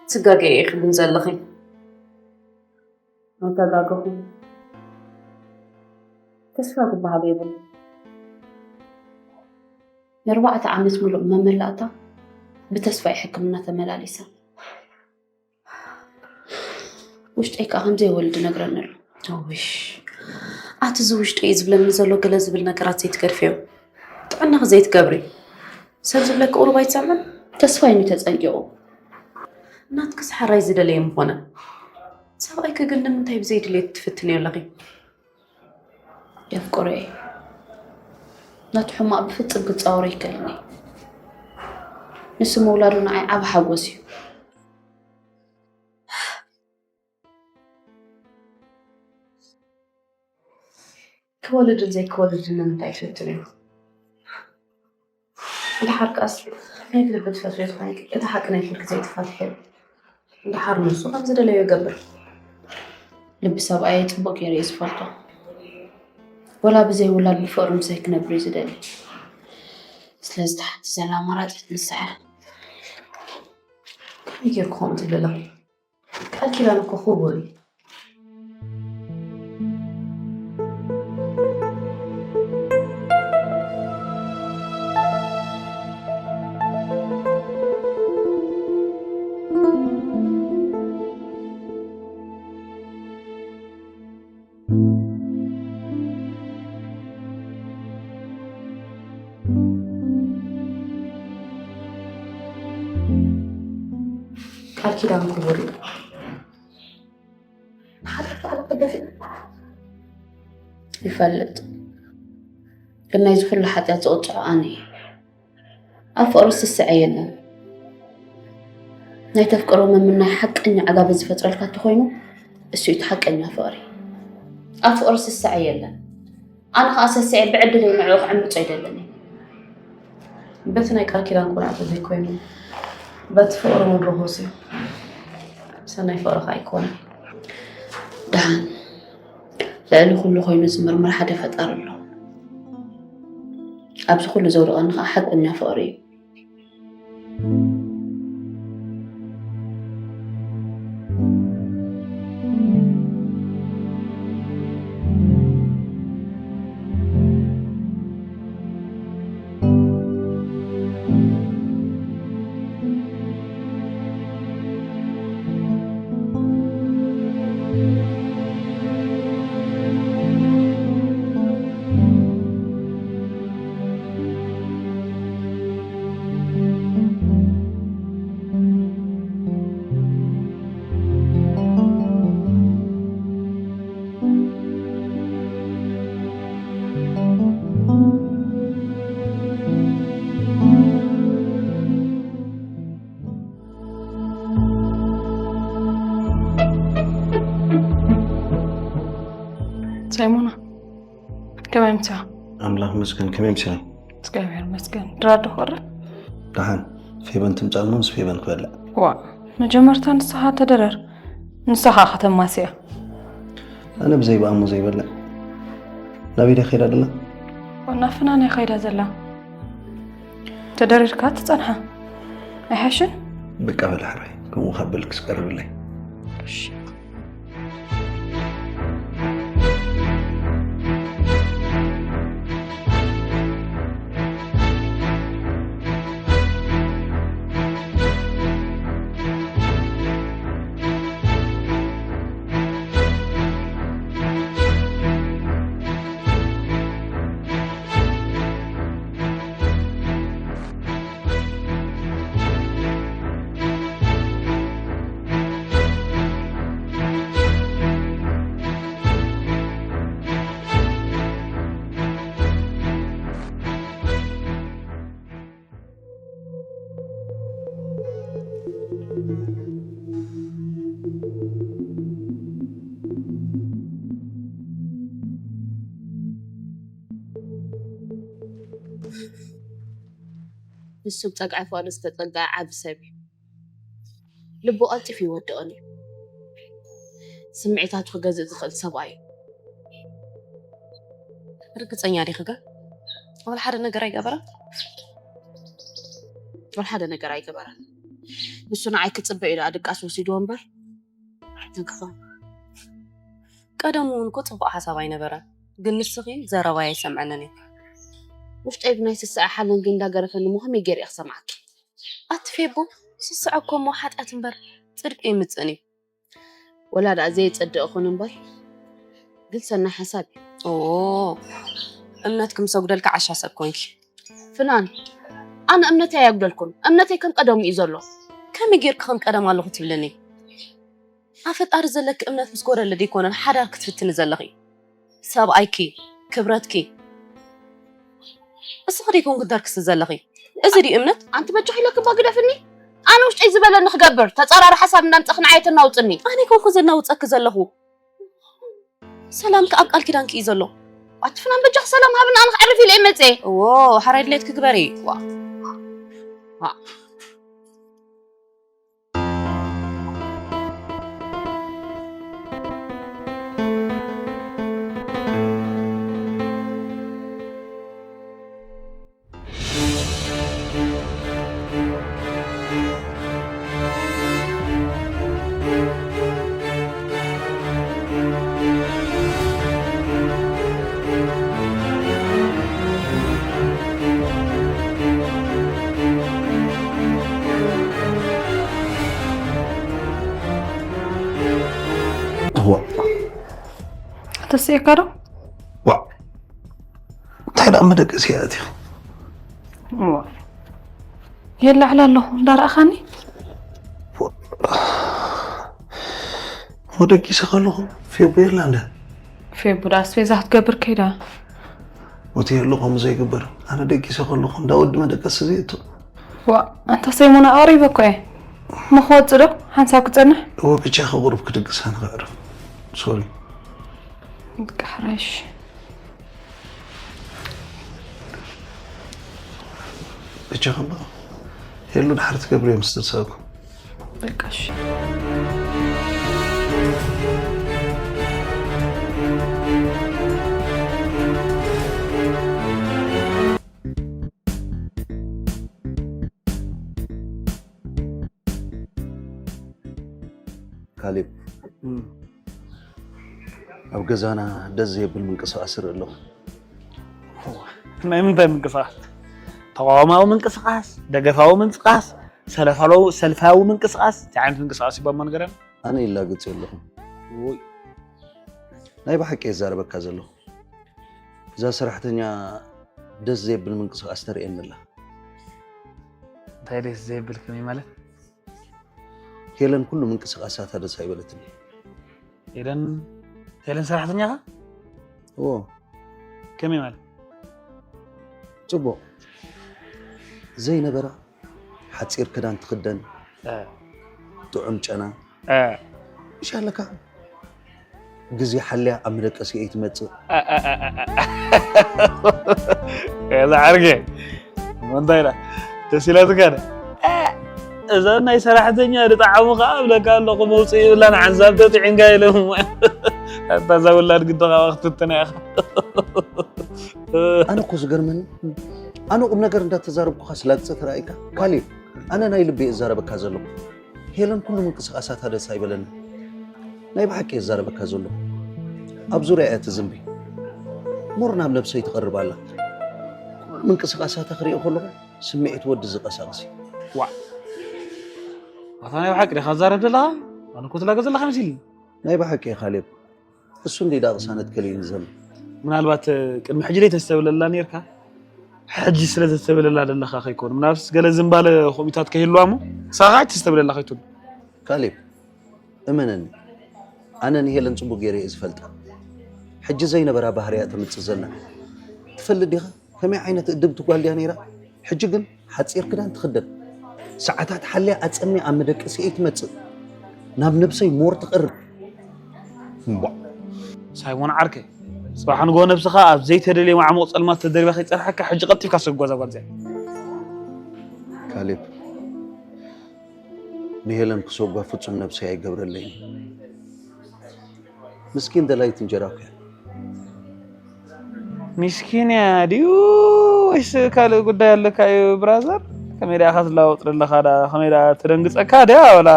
ትጋገ ኢኺ ግን ዘለኺ። ኣይተጋገኹ። ተስፋ ዝበሃል የብሉ። ንኣርባዕተ ዓመት ሙሉእ መመላእታ ብተስፋ ሕክምና ተመላሊሳ። ውሽጠይ ከዓ ከምዘይወልድ ነግረኒ ኣሎ። እውሽ፣ ኣቲ እዚ ውሽጠይ ዝብለኒ ዘሎ ገለ ዝብል ነገራት ዘይትገድፍዮ። ጥዕናኺ ዘይትገብሪ። ሰብ ዝብለኪ ቁሩብ ኣይትሰምዕን? ተስፋይ እዩ ተጸንቂቑ። ናትክስ ሓራይ ዝደለየ ምኾነ። ሰብኣይኪ ግን ንምንታይ ብዘይ ድሌት ትፍትንዮ ኣለኺ? የፍቅሮ እየ። ናቱ ሕማቕ ብፍጽም ክጻወሮ ይከልኒ። ንሱ ምውላዱ ንዓይ ዓቢ ሓጎስ እዩ። ክወልድን ዘይክወልድን ንምንታይ ይፈትን እዩ? ድሓር ከኣስ ናይ ልቢ ትፈትዮ ትኾንኪ፣ እቲ ሓቂ ናይ ፍርቂ ዘይትፋትሒ። ድሓር ንሱ ከም ዝደለዮ ይገብር። ልቢ ሰብኣየ ጽቡቕ ገይሩ እዩ ዝፈልጦ። ወላ ብዘይ ውላድ ብፍቕሪ ምሳይ ክነብር እዩ ዝደሊ። ስለዚ እቲ ሓንቲ ዘላ ኣማራጺት ንሳ እያ። ከመይ ጌርኩ ከምኡ ትብሊ ኣለኺ? ቃል ኪዳን እኮ ክቡር እዩ። ቃል ኪዳን ክቡር እዩ። ንሓጢኣት ባዕላ ክገፍእ ይፈልጥ፣ ግን ናይዚ ኩሉ ሓጢኣት ዝቕጽዖ ኣነ እየ። ኣብ ፍቕሪ ስስዐ የለን። ናይ ተፍቅሮ ምምናይ ሓቀኛ ዕጋበት ዝፈጥረልካ እንተኾይኑ፣ እሱ እዩ እቲ ሓቀኛ ፍቕሪ። ኣብ ፍቕሪ ስስዐ የለን። ኣነ ኸኣ ሰሲዐ ብዕድለይ ንዕኡ ክዕምጾ ኣይደልን እየ። በቲ ናይ ቃል ኪዳን ቁንዕቲ ዘይኮይኑ፣ በቲ ፍቕሪ እውን ርኹስ እዩ። ሰናይ ፍቕሪ ኸኣ ኣይኮነን። ደሓን፣ ልዕሊ ኩሉ ኮይኑ ዝምርምር ሓደ ፈጣሪ ኣሎ። ኣብዚ ኩሉ ዘውድቐኒ ኸኣ ሓቀኛ ፍቕሪ እዩ። ሳይሞና፣ ከመይ ምሳ? ኣምላኽ ይመስገን፣ ከመይ ምሳ? እግዚኣብሔር ይመስገን። ድራር ዶ ክቕረብ? ደሓን፣ ፌበን ትምጻእ እሞ ምስ ፌበን ክበልዕ። ዋ፣ መጀመርታ ንስኻ ተደረር፣ ንስኻ ከተማስያ። ኣነ ብዘይ ብኣሞ ዘይበልዕ። ናበይ ድያ ከይዳ ደላ? ናብ ፍናን እያ ከይዳ ዘላ። ተደሪርካ ትጸንሓ ኣይሓሽን? በቃ በል ሕራይ፣ ከምኡ ካብ በልክስ ቀርብለይ። እሺ። ንሱ ብጸግዒ ፍቕሪ ዝተጸግዐ ዓቢ ሰብ እዩ። ልቡ ቀልጢፉ ይወድቕን እዩ። ስምዒታቱ ክገዝእ ዝኽእል ሰብኣይ እዩ። ርግጸኛ ዲኺ ከ? ወላ ሓደ ነገር ኣይገበራን? ወላ ሓደ ነገር ኣይገበራን። ንሱ ንዓይ ክጽበ ኢሉ ኣድቃስ ወሲድዎ እምበር ኣይተንክፎን። ቀደም እውን እኮ ጽቡቕ ሓሳብ ኣይነበረን፣ ግን ንስኺ ዘረባይ ኣይሰምዐንን እዩ። ውሽጠይ ብናይ ስስዐ ሓለንጊ እንዳገረፈኒ እሞ ከመይ ገይረ እየ ክሰምዓኪ? ኣቲ ፌቦ፣ ስስዐ እኮ እሞ ሓጢኣት እምበር ጽድቂ የምጽእን እዩ። ወላ ደኣ ዘየጸድቕ ይኹን እምበር፣ ግን ሰናይ ሓሳብ እዩ። ኦ፣ እምነትኪ ምስ ኣጉደልኪ ዓሻ ሰብ ኮንኪ። ፍናን፣ ኣነ እምነተይ ኣየጉደልኩን። እምነተይ ከም ቀደሙ እዩ ዘሎ። ከመይ ጌርኪ ከም ቀደም ኣለኹ ትብልኒ? ኣብ ፈጣሪ ዘለኪ እምነት ምስ ጎደለ ደይኮነን ሓዳር ክትፍትኒ ዘለኺ? ሰብኣይኪ፣ ክብረትኪ፣ እስኺ ደይኮንኪ ተርክሲ ዘለኺ? እዚ ድዩ እምነት? ኣንቲ በጃኺ ኢለኪ እባ ግደፍኒ። ኣነ ውሽጠይ ዝበለኒ ክገብር፣ ተጻራሪ ሓሳብ እንዳምጻኺ ንዓይ ተናውጽኒ። ኣነ ይኮንኩ ዘናውጸኪ ዘለኹ። ሰላምኪ ኣብ ቃል ኪዳንኪ እዩ ዘሎ። ኣቲ ፍናን በጃኺ ሰላም ሃብኒ፣ ኣነ ክዕርፍ ኢለ እየ መጽየ። እዎ፣ ሓራይ ድሌትኪ ግበሪ። ዋ። ዋ። እዋ። ተስእካ ዶ? ዋ። እንታይ ደኣ መደቀሲ እያ እቲኻ? እዋ። የላዕላ ኣለኹ፣ እንዳረኣኻኒ? ወደቂሰ ከለኹ ፌቡ የላ እንደ? ፌቡ ደኣ ኣስቤዛ ክትገብር ከይዳ። ሆቴል ከምኡ ዘይግበር። ኣነ ደቂሰ ከለኹ እንዳ ወዲ መደቀሲ ዘይእቱ። ዋ፣ ኣንታ ሰይሞን ኣቕሪበ እኮ እየ። እሞ ክወጽእ ዶ? ሓንሳብ ክጸንሕ? እወ፣ ብቻ ከቕርብ ክድቅስ ኣነ ክዕርፍ። ሶሪ። በቃ ሕራይ እሺ። ብቻ ከማ ሄሉ ድሓር ትገብር እዮም ስትርሳኩ። በቃ እሺ። ካሌብ፣ እም። ኣብ ገዛና ደስ ዘየብል ምንቅስቓስ እርኢ ኣለኹ። ናይ ምንታይ ምንቅስቓስ? ተቓዋማዊ ምንቅስቓስ፣ ደገፋዊ ምንቅስቓስ፣ ሰለፋዊ፣ ሰልፋዊ ምንቅስቓስ፣ እንታይ ዓይነት ምንቅስቓስ ይባል እሞ ንገረኒ? ኣነ ይላገጽ ኣለኹ። ውይ። ናይ ብሓቂ እየ ዝዛረበካ ዘለኹ። እዛ ሰራሕተኛ ደስ ዘየብል ምንቅስቓስ ተርእየኒ ኣላ። እንታይ ደስ ዘየብል ከመይ ማለት? ሄለን ኩሉ ምንቅስቓሳታ ደስ ኣይበለትኒ። ሄለን፣ ሄለን ሰራሕተኛኻ? እዎ። ከመይ ማለት? ጽቡቕ። ዘይነበራ ሓጺር ክዳን ትኽደን፣ እ። ጥዑም ጨና። እ። ምሽ ኣለካ? ግዜ ሓልያ ኣብ መደቀሲ እየ ትመጽእ። እ፣ እ፣ እ፣ እ፣ እ። እዛ ዓርገ፣ እሞ እንታይ ኢላ? ደስ ኢላትካ ዶ? እ፣ እዛ ናይ ሰራሕተኛ ድጣዕሙ ኸዓ እብለካ ኣለኹ፣ መውጽኢ የብላን፣ ሓንሳብ ተጥዒንካ ኢለ። ኣታ እዛ ውላድ ግዲ ኸዓ ክትፍትና ኢኻ። ኣነ እኮ ዝገርመኒ፣ ኣነ ቁም ነገር እንዳተዛረብኩኻ ስላግጸ ተራእይካ፣ ካሌብ፣ ኣነ ናይ ልቢ እየ እዛረበካ ዘለኹ። ሄለን ኩሉ ምንቅስቓሳታ ደስ ኣይበለኒ። ናይ ብሓቂ እየ እዛረበካ ዘለኹ። ኣብ ዙርያ እያ ትዝምቢ። ሞር ናብ ነብሰይ ትቐርብ ኣላ። ኩሉ ምንቅስቓሳታ ክሪኦ ከለኹ ስምዒት ወዲ ዝቐሳቕስ እዩ። ዋእ! ኣታ ናይ ብሓቂ ዲኻ ትዛረብ ዘለኻ? ኣነ እኮ ትላገ ዘለኻ መሲልኒ። ናይ ብሓቂ እየ ካሌብ። እሱ እንዲ ደኣ ቅሳነት ከሊእኒ ዘሎ። ምናልባት ቅድሚ ሕጂ ደይ ተስተብለላ ኔርካ፣ ሕጂ ስለ ዘስተብለላ ዘለኻ ከይኮኑ። ምናልባት ገለ ዝምባለ ኮሚታት ከይህልዋ እሞ፣ ክሳኻ ኣይተስተብለላ ከይትብሉ። ካሌብ፣ እመነኒ፣ ኣነ ንሄለን ጽቡቕ ገይረ እየ ዝፈልጣ። ሕጂ ዘይነበራ ባህርያ ተምጽእ ዘላ። ትፈልጥ ዲኻ? ከመይ ዓይነት እድብቲ ጓል ድያ ነይራ? ሕጂ ግን ሓጺር ክዳን ትኽደን። ሰዓታት ሓልያ ኣጸሚያ ኣብ መደቀሲየይ ትመጽእ። ናብ ነብሰይ ሞር ትቐርብ። እምቧ። ሳይሞን ዓርከይ፣ ጽባሕ ንግሆ ነብስኻ ኣብ ዘይተደልየ ማዕሙቕ ጸልማት ተደሪባ ከይጸንሓካ፣ ሕጂ ቀልጢፍካ ሰጓ እዛ ጓል እዚኣ። ካሌብ፣ ንሄለን ክሰጓ ፍጹም ነብሰይ ኣይገብረለይን። ምስኪን ደላይት እንጀራ እኮ እያ። ምስኪን እያ ድዩ ወይስ ካልእ ጉዳይ ኣለካ እዩ ብራዘር? ከመይ ደኣ ኢኻ ትለዋወጥ ዘለኻ ደኣ? ከመይ ደኣ ተደንግጸካ ድያ ወላ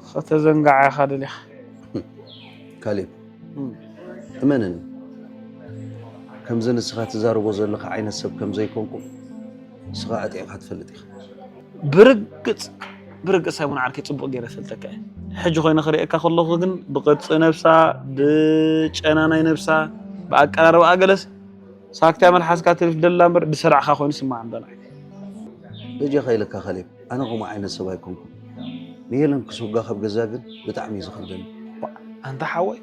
ከተዘንግዓ ኢኻ ደሊኻ? ካሌብ፣ እመነኒ፣ ከምዚ ንስኻ ትዛረቦ ዘለኻ ዓይነት ሰብ ከም ዘይኮንኩ ንስኻ ኣጥዒምካ ትፈልጥ ኢኻ። ብርግጽ፣ ብርግጽ ሳይሞን ዓርከይ ጽቡቕ ገይረ እፈልጠካ እየ። ሕጂ ኮይነ ክርእየካ ከለኹ ግን ብቅርጺ ነብሳ፣ ብጨና ናይ ነብሳ፣ ብኣቀራርባኣ ገለስ ሳክትያ መልሓስካ ትልፍ ደላ እምበር ዝሰራዕኻ ኮይኑ ስማዕ እምበር። በጃኻ ኢለካ ካሌብ፣ ኣነ ከምኡ ዓይነት ሰብ ኣይኮንኩን። ንሄለን ክሰጓ ካብ ገዛ ግን ብጣዕሚ እዩ ዝኸብደኒ። ኣንታ ሓወይ፣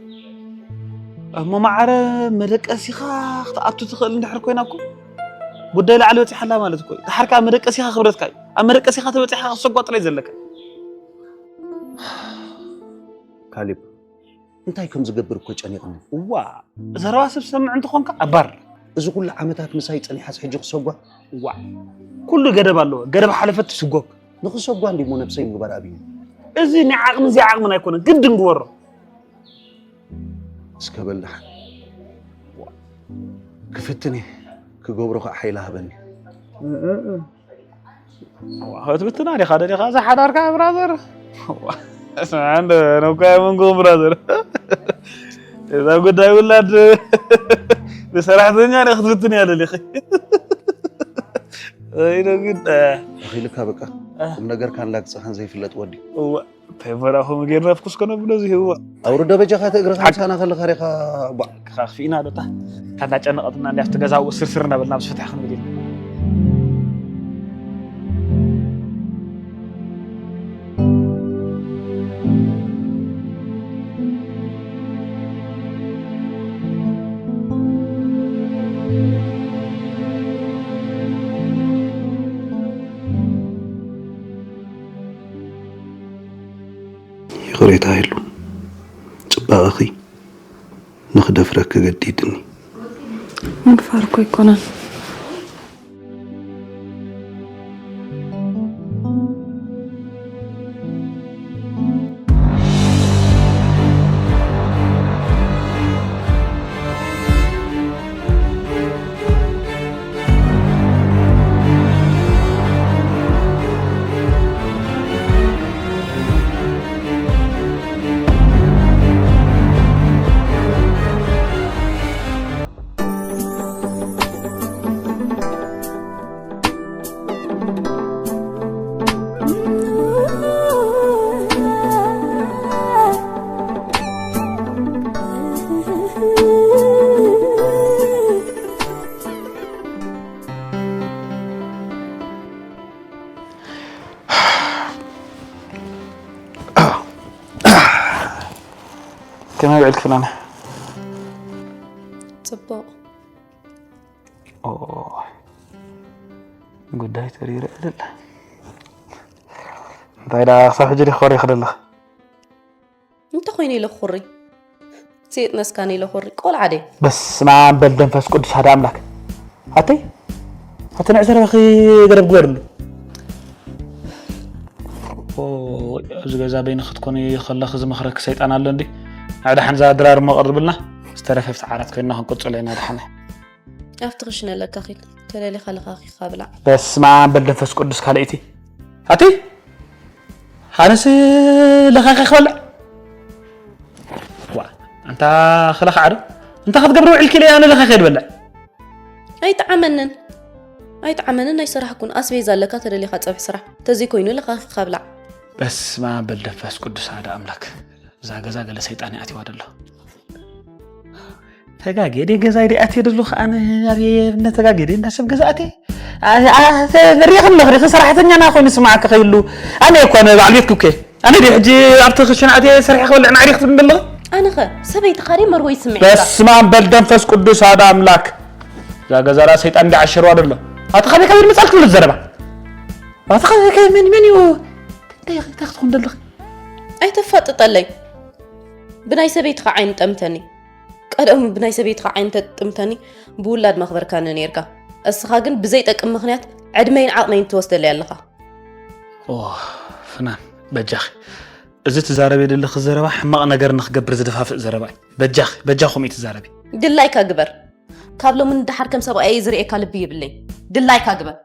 እሞ ማዕረ መደቀሲኻ ክትኣቱ ትኽእል እንድሕር ኮይና እኮ ጉዳይ ላዕሊ በፂሓላ ማለት እኮ እዩ። ድሓር ከዓ መደቀሲኻ ክብደትካ እዩ። ኣብ መደቀሲኻ ተበፂሕካ ክሰጓ ጥራይ ዘለካ። ካሌብ፣ እንታይ ከም ዝገብር እኮ ጨኒቕኒ። እዋ፣ ዘረባ ሰብ ሰምዕ እንተኾንካ ኣባር። እዚ ኩሉ ዓመታት ምሳይ ጸኒሓስ ሕጂ ክሰጓ? እዋ፣ ኩሉ ገደብ ኣለዎ። ገደብ ሓለፈት ትስጎግ። ንኽሰጓ እንዲሞ ነብሰይ ምግባር ኣብዩ። እዚ ናይ ዓቕሚ እዚ ዓቕምን ኣይኮነን፣ ግድን ግበሮ። እስከ በል ደሓን። ክፍትን እየ፣ ክገብሮ ከዓ ሓይሊ ሃበኒ። ክትብትና ዲኻ ደሊኻ እዛ ሓዳርካ ብራዘር? ስምዓ እንደ ነኳ መንጎ ብራዘር፣ እዛ ጉዳይ ውላድ ብሰራሕተኛ ነ ክትብትን እያ ደሊኺ። ወይ ነው ግን ኣኺልካ በቃ። ቁም ነገርካን ላግፅኻን ዘይፍለጥ ወዲ። እንታይ በራኹም ጌርና ፍኩስ ከነብሎ ዝህዋ። ኣውርዶ በጃኻ እቲ እግርኻ ምሳና ከለኻ ሪኻ ቧዕ። ክኻኽፊእና ዶ እታ እታ እንዳጨነቐትና እንዲ ኣብቲ ገዛ ኣብኡ ስርስር እናበልና ምስ ፍትሒ ክንብል ኢና። ይቕሬታ የሉን። ጽባቐኺ ንኽደፍረኪ ገዲድኒ። ምድፋር እኮ ኣይኮነን። ከመይ ውዒልኪ ፍናነ? ጽቡቕ። ኦ፣ ጉዳይ ተሪረ እልል። እንታይ ደኣ ክሳብ ሕጂ ዲኺ ኮሪኺ ዘለኺ? እንታይ ኮይኑ ኢለ ኩሪ? ሴጥ ነስካን ኢለ ኩሪ። ቆልዓ ድየ? በስመ ኣብ በል መንፈስ ቅዱስ ሓደ ኣምላክ። ኣተይ፣ ኣቲ ንዕ ዘረባኺ ገደብ ግበርሉ። ኦ፣ ኣብዚ ገዛ በይንኺ ክትኮኒ ከለኺ ዝመኽረኪ ሰይጣን ኣሎ እንዲ። ኣብ ደሓን እዛ ድራር እሞ ቀርብልና። ዝተረፈ ኣብቲ ዓራት ኮይንና ክንቅጽሎ ኢና ደሓነ። ኣብቲ ክሽነ ኣለካ ኺድ። ተደሊኻ ለኻኺኻ ብላዕ። በስመ ኣብ በል መንፈስ ቅዱስ ካልኣይቲ። ኣቲ፣ ኣነስ ለኻኺ ክበልዕ? ዋ፣ ኣንታ ክለኻዕ ዶ? እንታይ ክትገብሪ ውዒልኪ ኢለ ኣነ ለኻኺ ድበልዕ? ኣይጠዓመንን። ኣይጠዓመንን ኣይሰራሕኩን። ኣስቤዛ ኣለካ ተደሊኻ ጸብሒ ስራሕ። ተዘይኮይኑ ለኻኺኻ ብላዕ። በስመ ኣብ በል መንፈስ ቅዱስ ሓደ ኣምላክ። እዛ ገዛ ገለ ሰይጣን ይኣትዋ ደሎ። ተጋጌ ድየ ገዛይ ድየ ኣትየ ደሎ ከኣ ኣነ ኣብየ እነ ተጋጌ ድየ እንዳ ሰብ ገዛ ኣትየ። አ- አ- ተ- ሪኢኺ ኣለኺ ሪኢኺ ሰራሕተኛና ኮይኑ ስማዓካ ከይሉ ኣነ እኮ ኣነ በዓል ቤትኪ እኮ እየ። ኣነ ድየ ሕጂ ኣብቲ ክሽነ ኣትየ ሰሪሐ ክበልዕ ንዓይ ሪኢኺ ትብሊ ዘለኺ? ኣነኸ ሰበይትኻ ድየ መርወይ ስምዒትካ? በስመ ኣብ በል መንፈስ ቅዱስ ሓደ ኣምላክ። እዛ ገዛ ደኣ ሰይጣን እንዳ ዓሸርዋ ደሎ። ኣቲ ካበይ ካበይ መጻልኪ ትብሊ ዘረባ? ኣቲ ካበይ ካበይ መን መን እዩ? እንታይ እንታይ ክትኾን ደለኺ? ኣይተፋጥጠለይ። ብናይ ሰበይትኻ ዓይኒ ጠምተኒ። ቀደሙ ብናይ ሰበይትኻ ዓይኒ ተጥምተኒ ብውላድ መኽበርካኒ ነይርካ። እስኻ ግን ብዘይጠቅም ምኽንያት ዕድመይን ዓቕመይን ትወስደለይ ኣለኻ። ኦ ፍናን በጃኺ እዚ ትዛረቢ ዘለኺ ዘረባ ሕማቕ ነገር ንኽገብር ዝደፋፍእ ዘረባ እዩ። በጃኺ በጃኹም እዩ ትዛረቢ። ድላይካ ግበር። ካብ ሎሚ ንደሓር ከም ሰብኣይ እየ ዝርእየካ ልቢ ይብለይ። ድላይካ ግበር።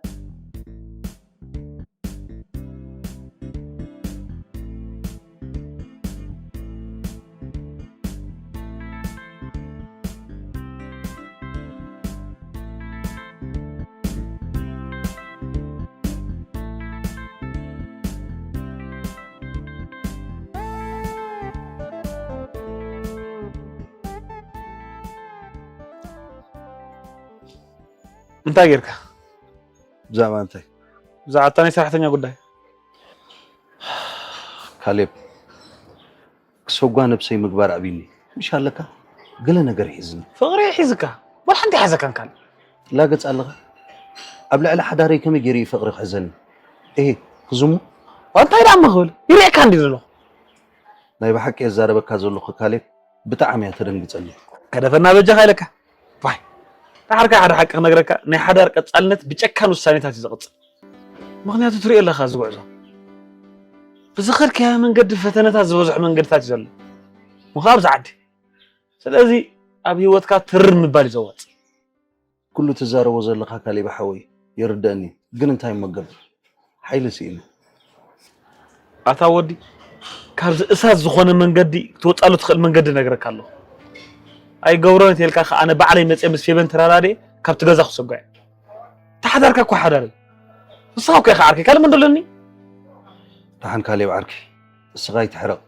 እንታይ ጌርካ? ብዛዕባ እንታይ? ብዛዕባ እታ ናይ ሰራሕተኛ ጉዳይ። ካሌብ፣ ክሰጓ ነብሰይ ምግባር ኣብይኒ። ምሽ ኣለካ? ገለ ነገር ሒዝኒ። ፍቕሪ ሒዝካ? ወላ ሓንቲ ሓዘካን ካል። ላገጽ ኣለኻ? ኣብ ልዕሊ ሓዳረይ ከመይ ገይሩ እዩ ፍቕሪ ክሕዘኒ? እሄ፣ ክዝሙ? እንታይ ደኣ መኽብል? ይርእየካ እንዲ ዘለኹ። ናይ ብሓቂ የዛረበካ ዘለኹ ካሌብ፣ ብጣዕሚ እያ ተደንግጸኒ። ከደፈና በጃኻ ኢለካ። ዋይ። ዳሓርካ ሓደ ሓቂ ክነግረካ፣ ናይ ሓዳር ቀጻልነት ብጨካን ውሳኔታት እዩ ዝቕጽል። ምኽንያቱ ትሪኦ ኣለኻ እዚ ጉዕዞ። ብዝኸድካዮ መንገዲ ፈተነታት ዝበዝሖ መንገድታት እዩ ዘሎ። ምዃ ኣብዚ ዓዲ። ስለዚ ኣብ ህይወትካ ትርር ምባል እዩ ዘዋጽእ። ኩሉ ትዛረቦ ዘለኻ ካሌብ ሓወይ ይርደኣኒ፣ ግን እንታይ እሞ ክገብር? ሓይሊ ስኢነ። ኣታ ወዲ፣ ካብዚ እሳት ዝኾነ መንገዲ ክትወጻሉ ትኽእል መንገዲ እነግረካ ኣለኹ። ኣይገብሮን እንተልካ ከኣ ኣነ ባዕለይ መጽየ ምስ ፌበን ተራዳድየ ካብቲ ገዛ ክሰጓ እየ። ተሓዳርካ እኮ ሓዳር እዩ። ንስኻ እኮ ኢኻ ዓርከይ፣ ካልእ መን ደለኒ? ደሓን ካሌብ ዓርከይ፣ እስኻ ኣይትሕረቕ።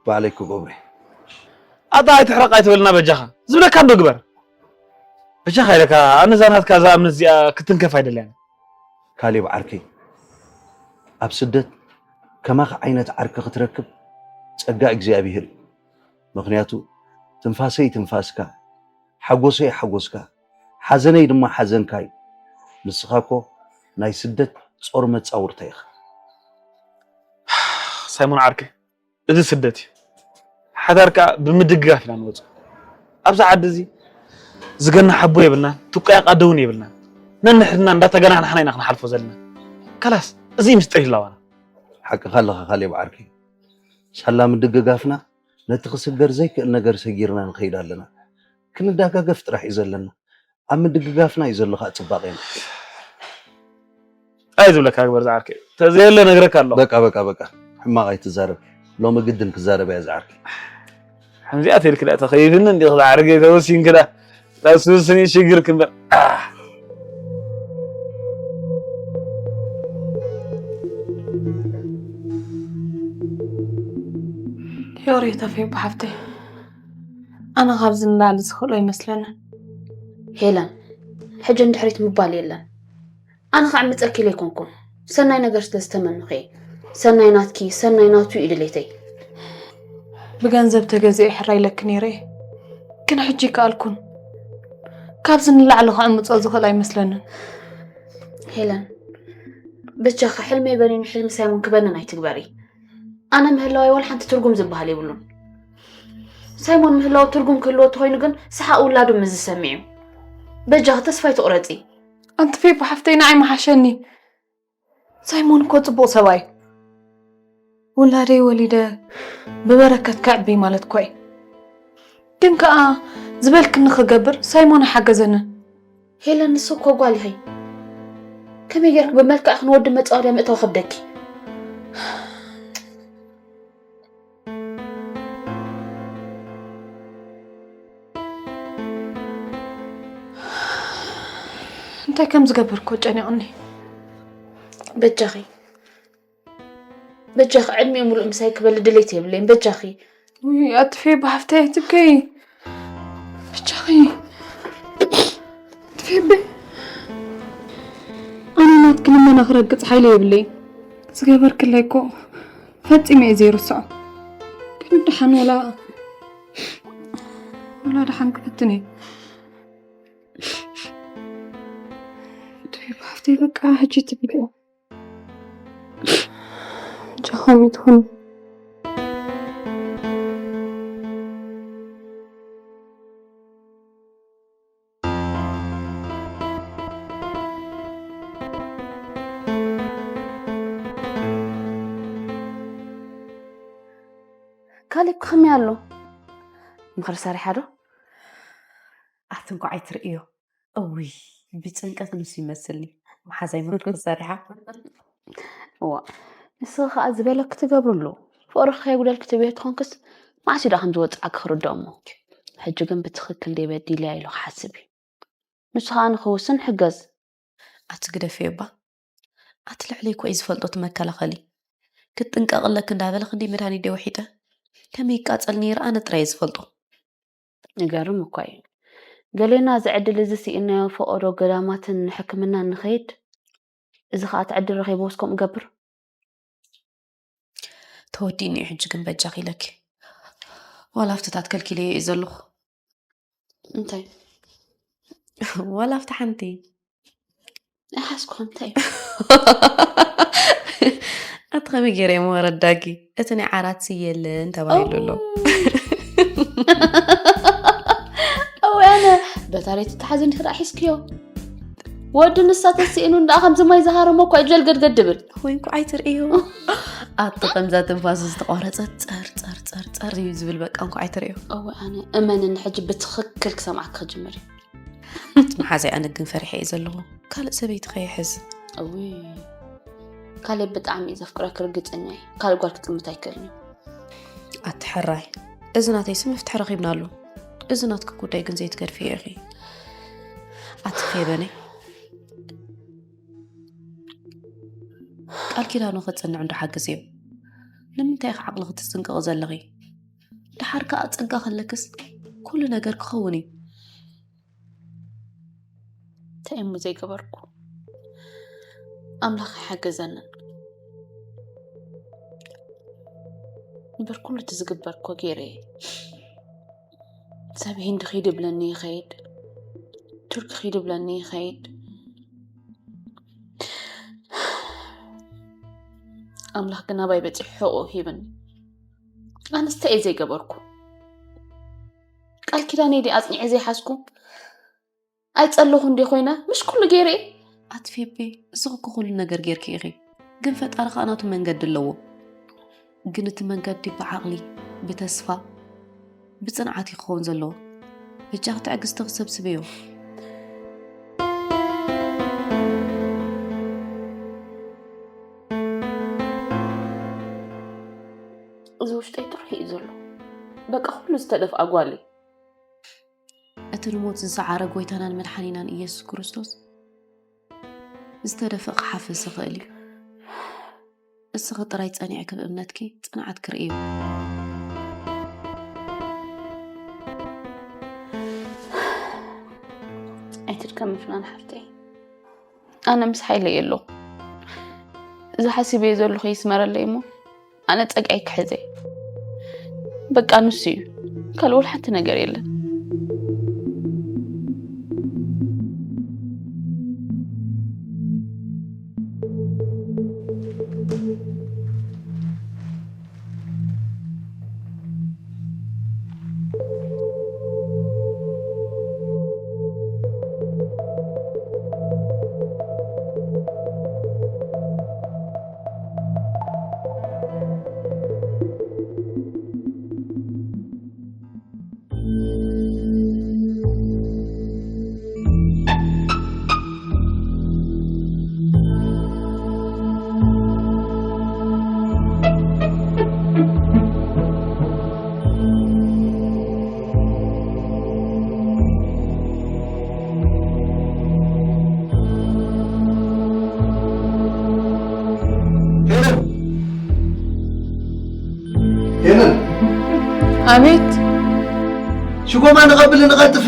ባዕለይ ክገብሮ እየ። ኣታ ኣይትሕረቕ ኣይትበልና በጃኻ። ዝብለካ እንዶ ግበር። በጃኻ ኢለካ፣ ኣነ እዛ ናትካ እዛ እምነት እዚኣ ክትንከፍ ኣይደልያን። ካሌብ ዓርከይ፣ ኣብ ስደት ከማኻ ዓይነት ዓርኪ ክትረክብ ጸጋ እግዚኣብሄር እዩ። ምኽንያቱ ትንፋሰይ ትንፋስካ፣ ሓጎሰይ ሓጎስካ፣ ሓዘነይ ድማ ሓዘንካ እዩ። ንስኻ እኮ ናይ ስደት ጾር መጻውርታ ኢኻ። ሳይሞን ዓርከይ፣ እዚ ስደት እዩ። ሓዳር ከኣ ብምድግጋፍ ኢና ንወጾ። ኣብዚ ዓዲ እዚ ዝገና ሓቦ የብልናን፣ ትቆያቕ ኣደ እውን የብልናን። ነንሕድና እንዳተገናሕናሕና ኢና ክንሓልፎ ዘለና። ከላስ፣ እዚ እዩ ምስጢር ህላዋና። ሓቅኻ ኣለኻ ካሌብ ዓርከይ። ሳላ ምድግጋፍና ነቲ ክስገር ዘይክእል ነገር ሰጊርና ንኸይድ ኣለና። ክንዳጋገፍ ጥራሕ እዩ ዘለና። ኣብ ምድግጋፍና እዩ ዘሎ ከዓ ፅባቄና። ኣይ ዝብለካ ግበር ዝዓርከይ። ተዘየለ ነግረካ ኣለኹ። በቃ በቃ በቃ ሕማቕ ኣይትዛረብ። ሎሚ ግድን ክዛረብ እያ ዝዓርከይ። ከምዚኣ ተልክ ዳ ተኸይፍኒ እንዲኽ ዝዓርከይ ተወሲንክ ዳ ተስስኒ ሽግር ክምበር። ዮሪ ተፈይ ብሓፍተይ ኣነ ካብዚ ንላዕሊ ዝኽእሎ ኣይመስለንን። ሄለን፣ ሕጂ ንድሕሪት ምባል የለን። ኣነ ክዕምፀኪ ኢለ ኣይኮንኩን፣ ሰናይ ነገር ስለ ዝተመነኹ እየ። ሰናይ ናትኪ፣ ሰናይ ናቱ እዩ ድሌተይ። ብገንዘብ ተገዚኤ ሕራይ ኢለኪ ነይረ እየ፣ ግን ሕጂ ይከኣልኩን። ካብዚ ንላዕሊ ክዕምፆ ዝኽእል ኣይመስለንን። ሄለን፣ በጃኺ ሕልመይ በኒኑ ሕልሚ ሳይሞን ክበንን ኣይትግበሪ። ኣነ ምህላወይ ዋላ ሓንቲ ትርጉም ዝበሃል የብሉን። ሳይሞን ምህላው ትርጉም ክህልዎ እንተኾይኑ ግን ሰሓቕ ውላዱ ምስ ዝሰምዕ እዩ። በጃኺ ተስፋ ኣይትቑረፂ። ኣንቲ ፌቡ ሓፍተይ ንዓይ ምሓሸኒ። ሳይሞን እኮ ፅቡቕ ሰብኣይ እዩ። ውላደይ ወሊደ ብበረከት ከዕቢ ማለት እኮ እዩ። ግን ከኣ ዝበልክኒ ክገብር ሳይሞን ኣይሓገዘንን። ሄለን ንሱ እኮ ጓል ኢኺ። ከመይ ጌርክ ብመልክዕክ ንወዲ መጻወድያ ምእታው ከብደኪ። እንታይ ከም ዝገብር እኮ ጨኒቕኒ። በጃኺ በጃኺ ዕድሚኡ ሙሉእ ምሳይ ክበሊ ድሌት የብለይን በጃኺ። ውይ ኣጥፌ ብሓፍተይ ኣይትብከይ። በጃኺ ኣጥፌ በይ። ኣነ ናትኪ ልመና ክረግጽ ሓይሊ የብለይን። ዝገበርክለይ እኮ ፈጺመ እየ ዘይርስዖ። ግን ደሓን ወላ ወላ ደሓን ክፍትን እየ። ኣጥፌ ብሓፍተይ በቃ ሕጂ ትብልኦ ጃኾም ይትኹን። ካሌብ ከመይ ኣሎ? ምኽሪ ሰሪሓ ዶ? ኣቲ እንኳዕ ኣይትርእዮ። እውይ ብጭንቀት ንሱ ይመስልኒ መሓዛይ ምርኩስ ሰሪሓ። እዋ ንስኺ ከዓ ዝበለኪ ትገብሪ ኣለዉ። ፍቕርኺ ከየጉደልኪ ትብዮ ተኾንክስ መዓስ እዩ ደኣ ከም ዝወፅዓኪ ክርድኦ እሞ። ሕጂ ግን ብትኽክል ድየ በዲለያ ኢሉ ክሓስብ እዩ። ንሱ ከዓ ንኽውስን ሕገዝ። ኣቲ ግደፍዮ እባ ኣቲ ልዕለይ እኮ እዩ ዝፈልጦ እቲ መከላኸሊ። ክትጥንቀቂ ኣለኪ እንዳበለ ክንደይ መድሃኒት ድየ ወሒጠ ከመይ ይቃፀል ነይረ ኣነ ጥራይ እየ ዝፈልጦ። ይገርም እኳ እዩ። ገሌና እዚ ዕድል እዚ ስኢናዮ ፈቐዶ ገዳማትን ሕክምናን ንኸይድ፣ እዚ ኸኣ እቲ ዕድል ረኺብዎስ ከምኡ ገብር። ተወዲእኒ እዩ ሕጂ ግን በጃኺ ኢለኪ። ዋላ ኣብትታት ከልኪለዮ እየ ዘለኹ። እንታይ? ዋላ ኣብቲ ሓንቲ። ኣይሓዝኩ እንታይ? ኣቲ ከመይ ገይረ እየ ምወረዳጊ? እቲ ናይ ዓራት ስየለን ተባሂሉ ኣሎ። እው፣ ኣነ በታ ሬት ተሓዚ እንዲህ ዳ ሒዝክዮ። ወዲ ንሳ ተስኢኑ እንዳ ከምዚ ማይ ዝሃረሞ እኳ እዩ ጀልገድገድ ድብል። ወይ እንኳ ኣይትርእዮ። ኣቲ ከምዛ ትንፋሱ ዝተቋረጸ ጸር ጸር ጸር ጸር እዩ ዝብል በቃ እንኳ ኣይትርእዮ። እው፣ ኣነ እመንኒ ሕጂ ብትኽክል ክሰምዓክ ክጅምር እዩ። ኣቲ መሓዛይ ኣነ ግን ፈሪሐ እየ ዘለኹ። ካልእ ሰበይቲ ከይሕዝ። እውይ፣ ካሌብ ብጣዕሚ እዩ ዘፍቅረክ፣ ርግጸኛ እየ። ካልእ ጓል ክጥምት ኣይክእልን እዩ። ኣቲ ሕራይ፣ እዚ ናተይ ስም መፍትሒ ረኺብናሉ። እዚ ናትኪ ጉዳይ ግን ዘይትገድፍዮ ኢኺ። ኣቲ ፌበነይ፣ ቃል ኪዳኑ ክጽንዕ እንዶ ሓግዝዮ። ንምንታይ ኢኺ ዓቕልኺ ትጽንቅቒ ዘለኺ? ደሓር ከኣ ጸጋ ከለክስ ኩሉ ነገር ክኸውን እዩ። እንታይ እሞ ዘይገበርኩ? ኣምላኽ ኣይሓገዘንን። እምበር ኩሉ እቲ ዝግበር እኮ ገይረ እየ። ሰብ ሂንዲ ኺድ ይብለኒ ይኸይድ፣ ቱርኪ ኺድ ይብለኒ ይኸይድ። ኣምላኽ ግን ኣባይ በፂሑ ሕቑ ሂብኒ። ኣነስ እንታይ እየ ዘይገበርኩ? ቃል ኪዳነይ ድየ ኣጽኒዐ ዘይሓዝኩ? ኣይጸለኹ እንዴ ኮይነ? ምሽ ኩሉ ገይረ እየ። ኣቲ ፌቤ፣ እስኺ እኮ ኩሉ ነገር ጌርኪ ኢኺ። ግን ፈጣሪ ኸኣ ናቱ መንገዲ ኣለዎ። ግን እቲ መንገዲ ብዓቕሊ፣ ብተስፋ፣ ብጽንዓት እዩ ክኸውን ዘለዎ። በጃኺ ትዕግስቲ ክሰብስብዮ። እዚ ውሽጠይ ጥርሑ እዩ ዘሎ። በቃ ኩሉ ዝተደፍኣ ጓል እዩ። እቲ ንሞት ዝሰዓረ ጎይታናን መድሓኒናን ኢየሱስ ክርስቶስ ዝተደፍእ ክሓፍስ ይኽእል እዩ። እስኺ ጥራይ ጸኒዕኪ ብእምነትኪ ጽንዓት ክርእዩ። ኣይትድከሚ ፍናን ሓፍተይ። ኣነ ምስ ሓይለይ ኣለኹ። እዚ ሓሲበዮ ዘለኹ ይስመረለይ እሞ ኣነ ጸግዐይ ክሕዘ። በቃ ንሱ እዩ። ካልእ ወላ ሓንቲ ነገር የለን። ሄለን! ሄለን! ኣቤት። ሽጎማ ንቐብልን ንቐልጥፊ።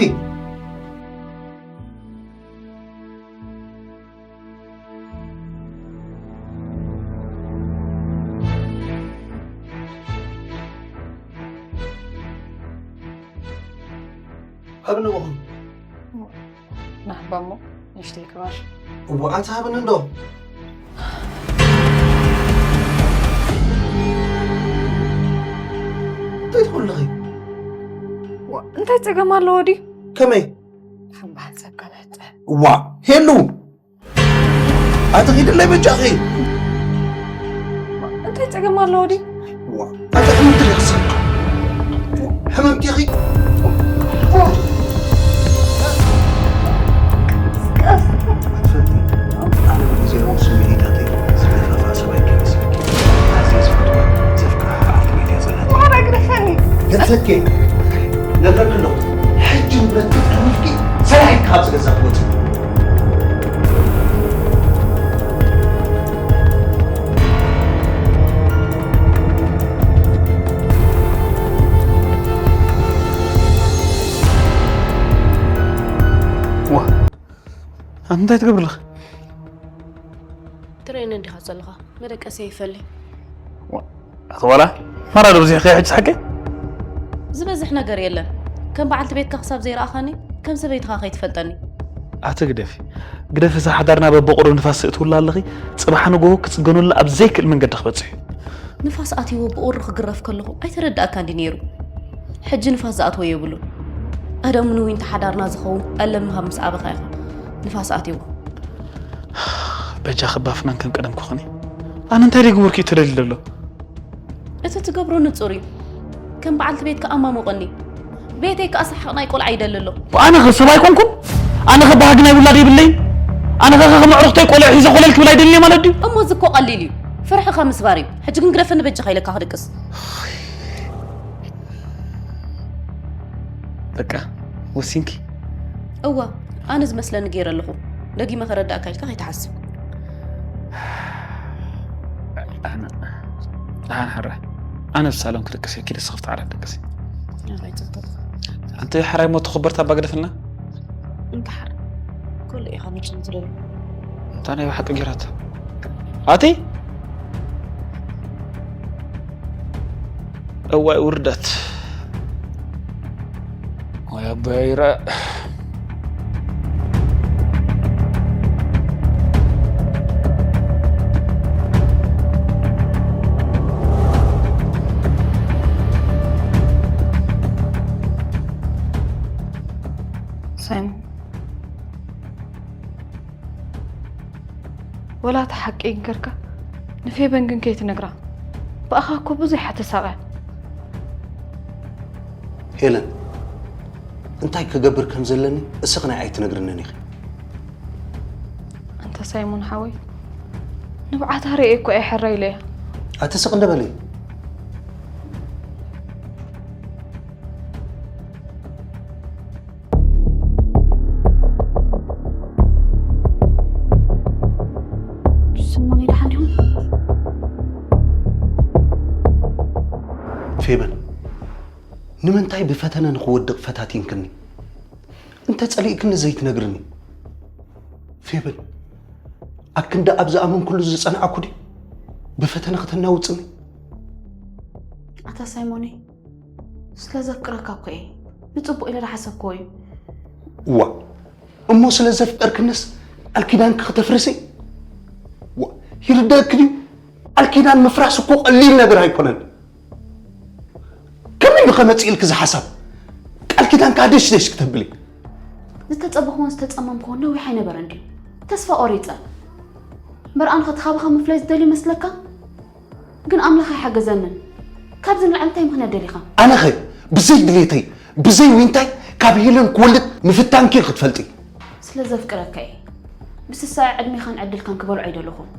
ኣብ ንብኹም። ናህባሞ ንእሽተይ ክባር። እዋኣ ትሃብኒ እንዶ። እንታይ ትኹልኺ? እንታይ ጸገም ኣለዎ ድዩ? ከመይ? ሓምባን ሰብ ከመጠ። እዋ ሄሉ። ኣቲ ኺድለይ በጃኺ። እንታይ ጸገም ኣለዎ ድዩ? ዋ፣ ኣቲ ሕምምቲ ዲኺ? ሕምምቲ ኢኺ? ኣትፈልጢ፣ ኣነ ብግዜ ርእሱ ስምዒታተይ ዝገፋፋ ሰብ ኣይከመስለኪ። ኣዝየ ዝፈትዋ፣ ዘፍቅራ ሓፍቲ ቤት እያ ዘላትኒ። ዋላ ግደፈኒ። ገድፈኪ። ነግረኪ ኣለኹ። ሕጂ ንብረትኪ ጠርኒፍኪ ሰላሒት ካብዚ ገዛ ትወፂ። ኣንቲ እንታይ ትገብሪ ኣለኺ? ትርእየኒ እንዲኻ ዘለኻ መደቀሰ ይፈሊ። ኣቲ ዋላ ማራ ዶ ብዙሕ ከይ ሕጂ ሓቂ? ዝበዝሕ ነገር የለን። ከም በዓልቲ ቤትካ ክሳብ ዘይረኣኻኒ ከም ሰበይትኻ ከይትፈልጠኒ። ኣቲ ግደፊ ግደፊ፣ እዛ ሓዳርና በበቑሩ ንፋስ ስእትውላ ኣለኺ። ጽባሕ ንጎሆ ክጽገኑላ ኣብ ዘይክእል መንገዲ ክበጽሕ እዩ። ንፋስ ኣትይዎ ብቑሩ ክግረፍ ከለኹ ኣይተረዳእካ እንዲ ነይሩ። ሕጂ ንፋስ ዝኣትዎ የብሉን። ቀደሙ ንዊንቲ ሓዳርና ዝኸውን ቀለብ ምሃብ ምስ ኣበኻ ኢኻ ንፋስ ኣትይዎ። በጃ ክባፍናን ከም ቀደም ክኾኒ። ኣነ እንታይ ደይ ግበርኩ እዩ ተደሊ ዘሎ? እቲ ትገብሮ ንጹር እዩ። ከም በዓልቲ ቤትካ ኣማሙቐኒ። ቤተይ ከኣ ሰሓቕ ናይ ቆልዓ ይደሊ ኣሎ። ኣነ ኸ ሰብ ኣይኮንኩን? ኣነ ኸ ባህጊ ናይ ውላድ የብለይን? ኣነ ኸ ከም ኣዕሩኽተይ ቆልዑ ሒዘ ኮለል ክብል ኣይደልን እየ ማለት ድዩ? እሞ እዚ እኮ ቀሊል እዩ። ፍርሕኻ ምስባር እዩ። ሕጂ ግን ግደፈኒ በጃኻ ኢለካ ክድቅስ። በቃ ወሲንኪ? እወ፣ ኣነ ዝመስለኒ ገይረ ኣለኹ። ደጊመ ከረዳእካ ኢልካ ከይትሓስብ። ኣነ ኣነ ሕረ ኣነ ሳሎን ክድቅስ እየ። ኪደ ስኽፍቲ ዓራት ደቅሲ። ኣንቲ ሕራይ ሞ ተኸበርታ ኣባ ግደፍልና። እንተሓር ኩሉ ኢኻ መቸም ትደልዩ። እንታይ ናይ ብሓቂ ጌራት ኣቲ እዋይ ውርደት። ወይ ኣቦይ ይረአ። ሳይሞን፣ ወላ እቲ ሓቂ ይንገርካ፣ ንፌበን ግን ከይትነግራ። ብኣኻ እኮ ብዙሕ እያ ተሳቕያ። ሄለን፣ እንታይ ክገብር ከም ዘለኒ እስኺ ናይ ኣይትነግርንን ኢኺ። ኣንታ ሳይሞን ሓወይ፣ ንብዓታ ርእየ እኮ እየ ሕራይ ኢለያ። ኣቲ ስቕ እንደ በሊ። ሰሞን ደሓን ዲኹም? ፌበን፣ ንምንታይ ብፈተነ ንኽወድቕ ፈታቲንክኒ? እንተ ጸሊእክኒ ዘይትነግርኒ? ፌበን፣ ኣብ ክንዲ ኣብ ዝኣመንኩሉ ዝጸንዓኩ ድዩ ብፈተነ ከተናውጽኒ? ኣታ ሳይሞነይ፣ ስለ ዘፍቅረካ እኮ እየ። ንጽቡቕ ኢለ ዝሓሰብክዎ እዩ። እዋ፣ እሞ ስለ ዘፍቀርክንስ ቃል ኪዳንኪ ክተፍርሲ? ዋ፣ ይርደእኪ ድዩ? ቃል ኪዳን ምፍራስ እኮ ቀሊል ነገር ኣይኮነን። ከመይ ኢሉ ከመጽእ ኢልኪ እዚ ሓሳብ? ቃል ኪዳንካ ደሽደሽ ክተብሊ? ዝተጸበኹዎን ዝተጸመምኩዎን ነዊሕ ኣይነበረን ድዩ? ተስፋ ቆሪጸ። እምበር ኣነ ኸ እቲ ኻባኻ ምፍላይ ዝደሊ ይመስለካ? ግን ኣምላኽ ኣይሓገዘንን። ካብዚ ንላዕሊ እንታይ ምኽንያት ደሊኻ? ኣነኸ ብዘይ ድሌተይ ብዘይ ዊንታይ ካብ ሄለን ክወልድ ምፍታንኪ ክትፈልጢ። ስለ ዘፍቅረካ እየ። ብስሳዐ ዕድሜኻን ዕድልካን ክበልዖ ኣይደለኹን።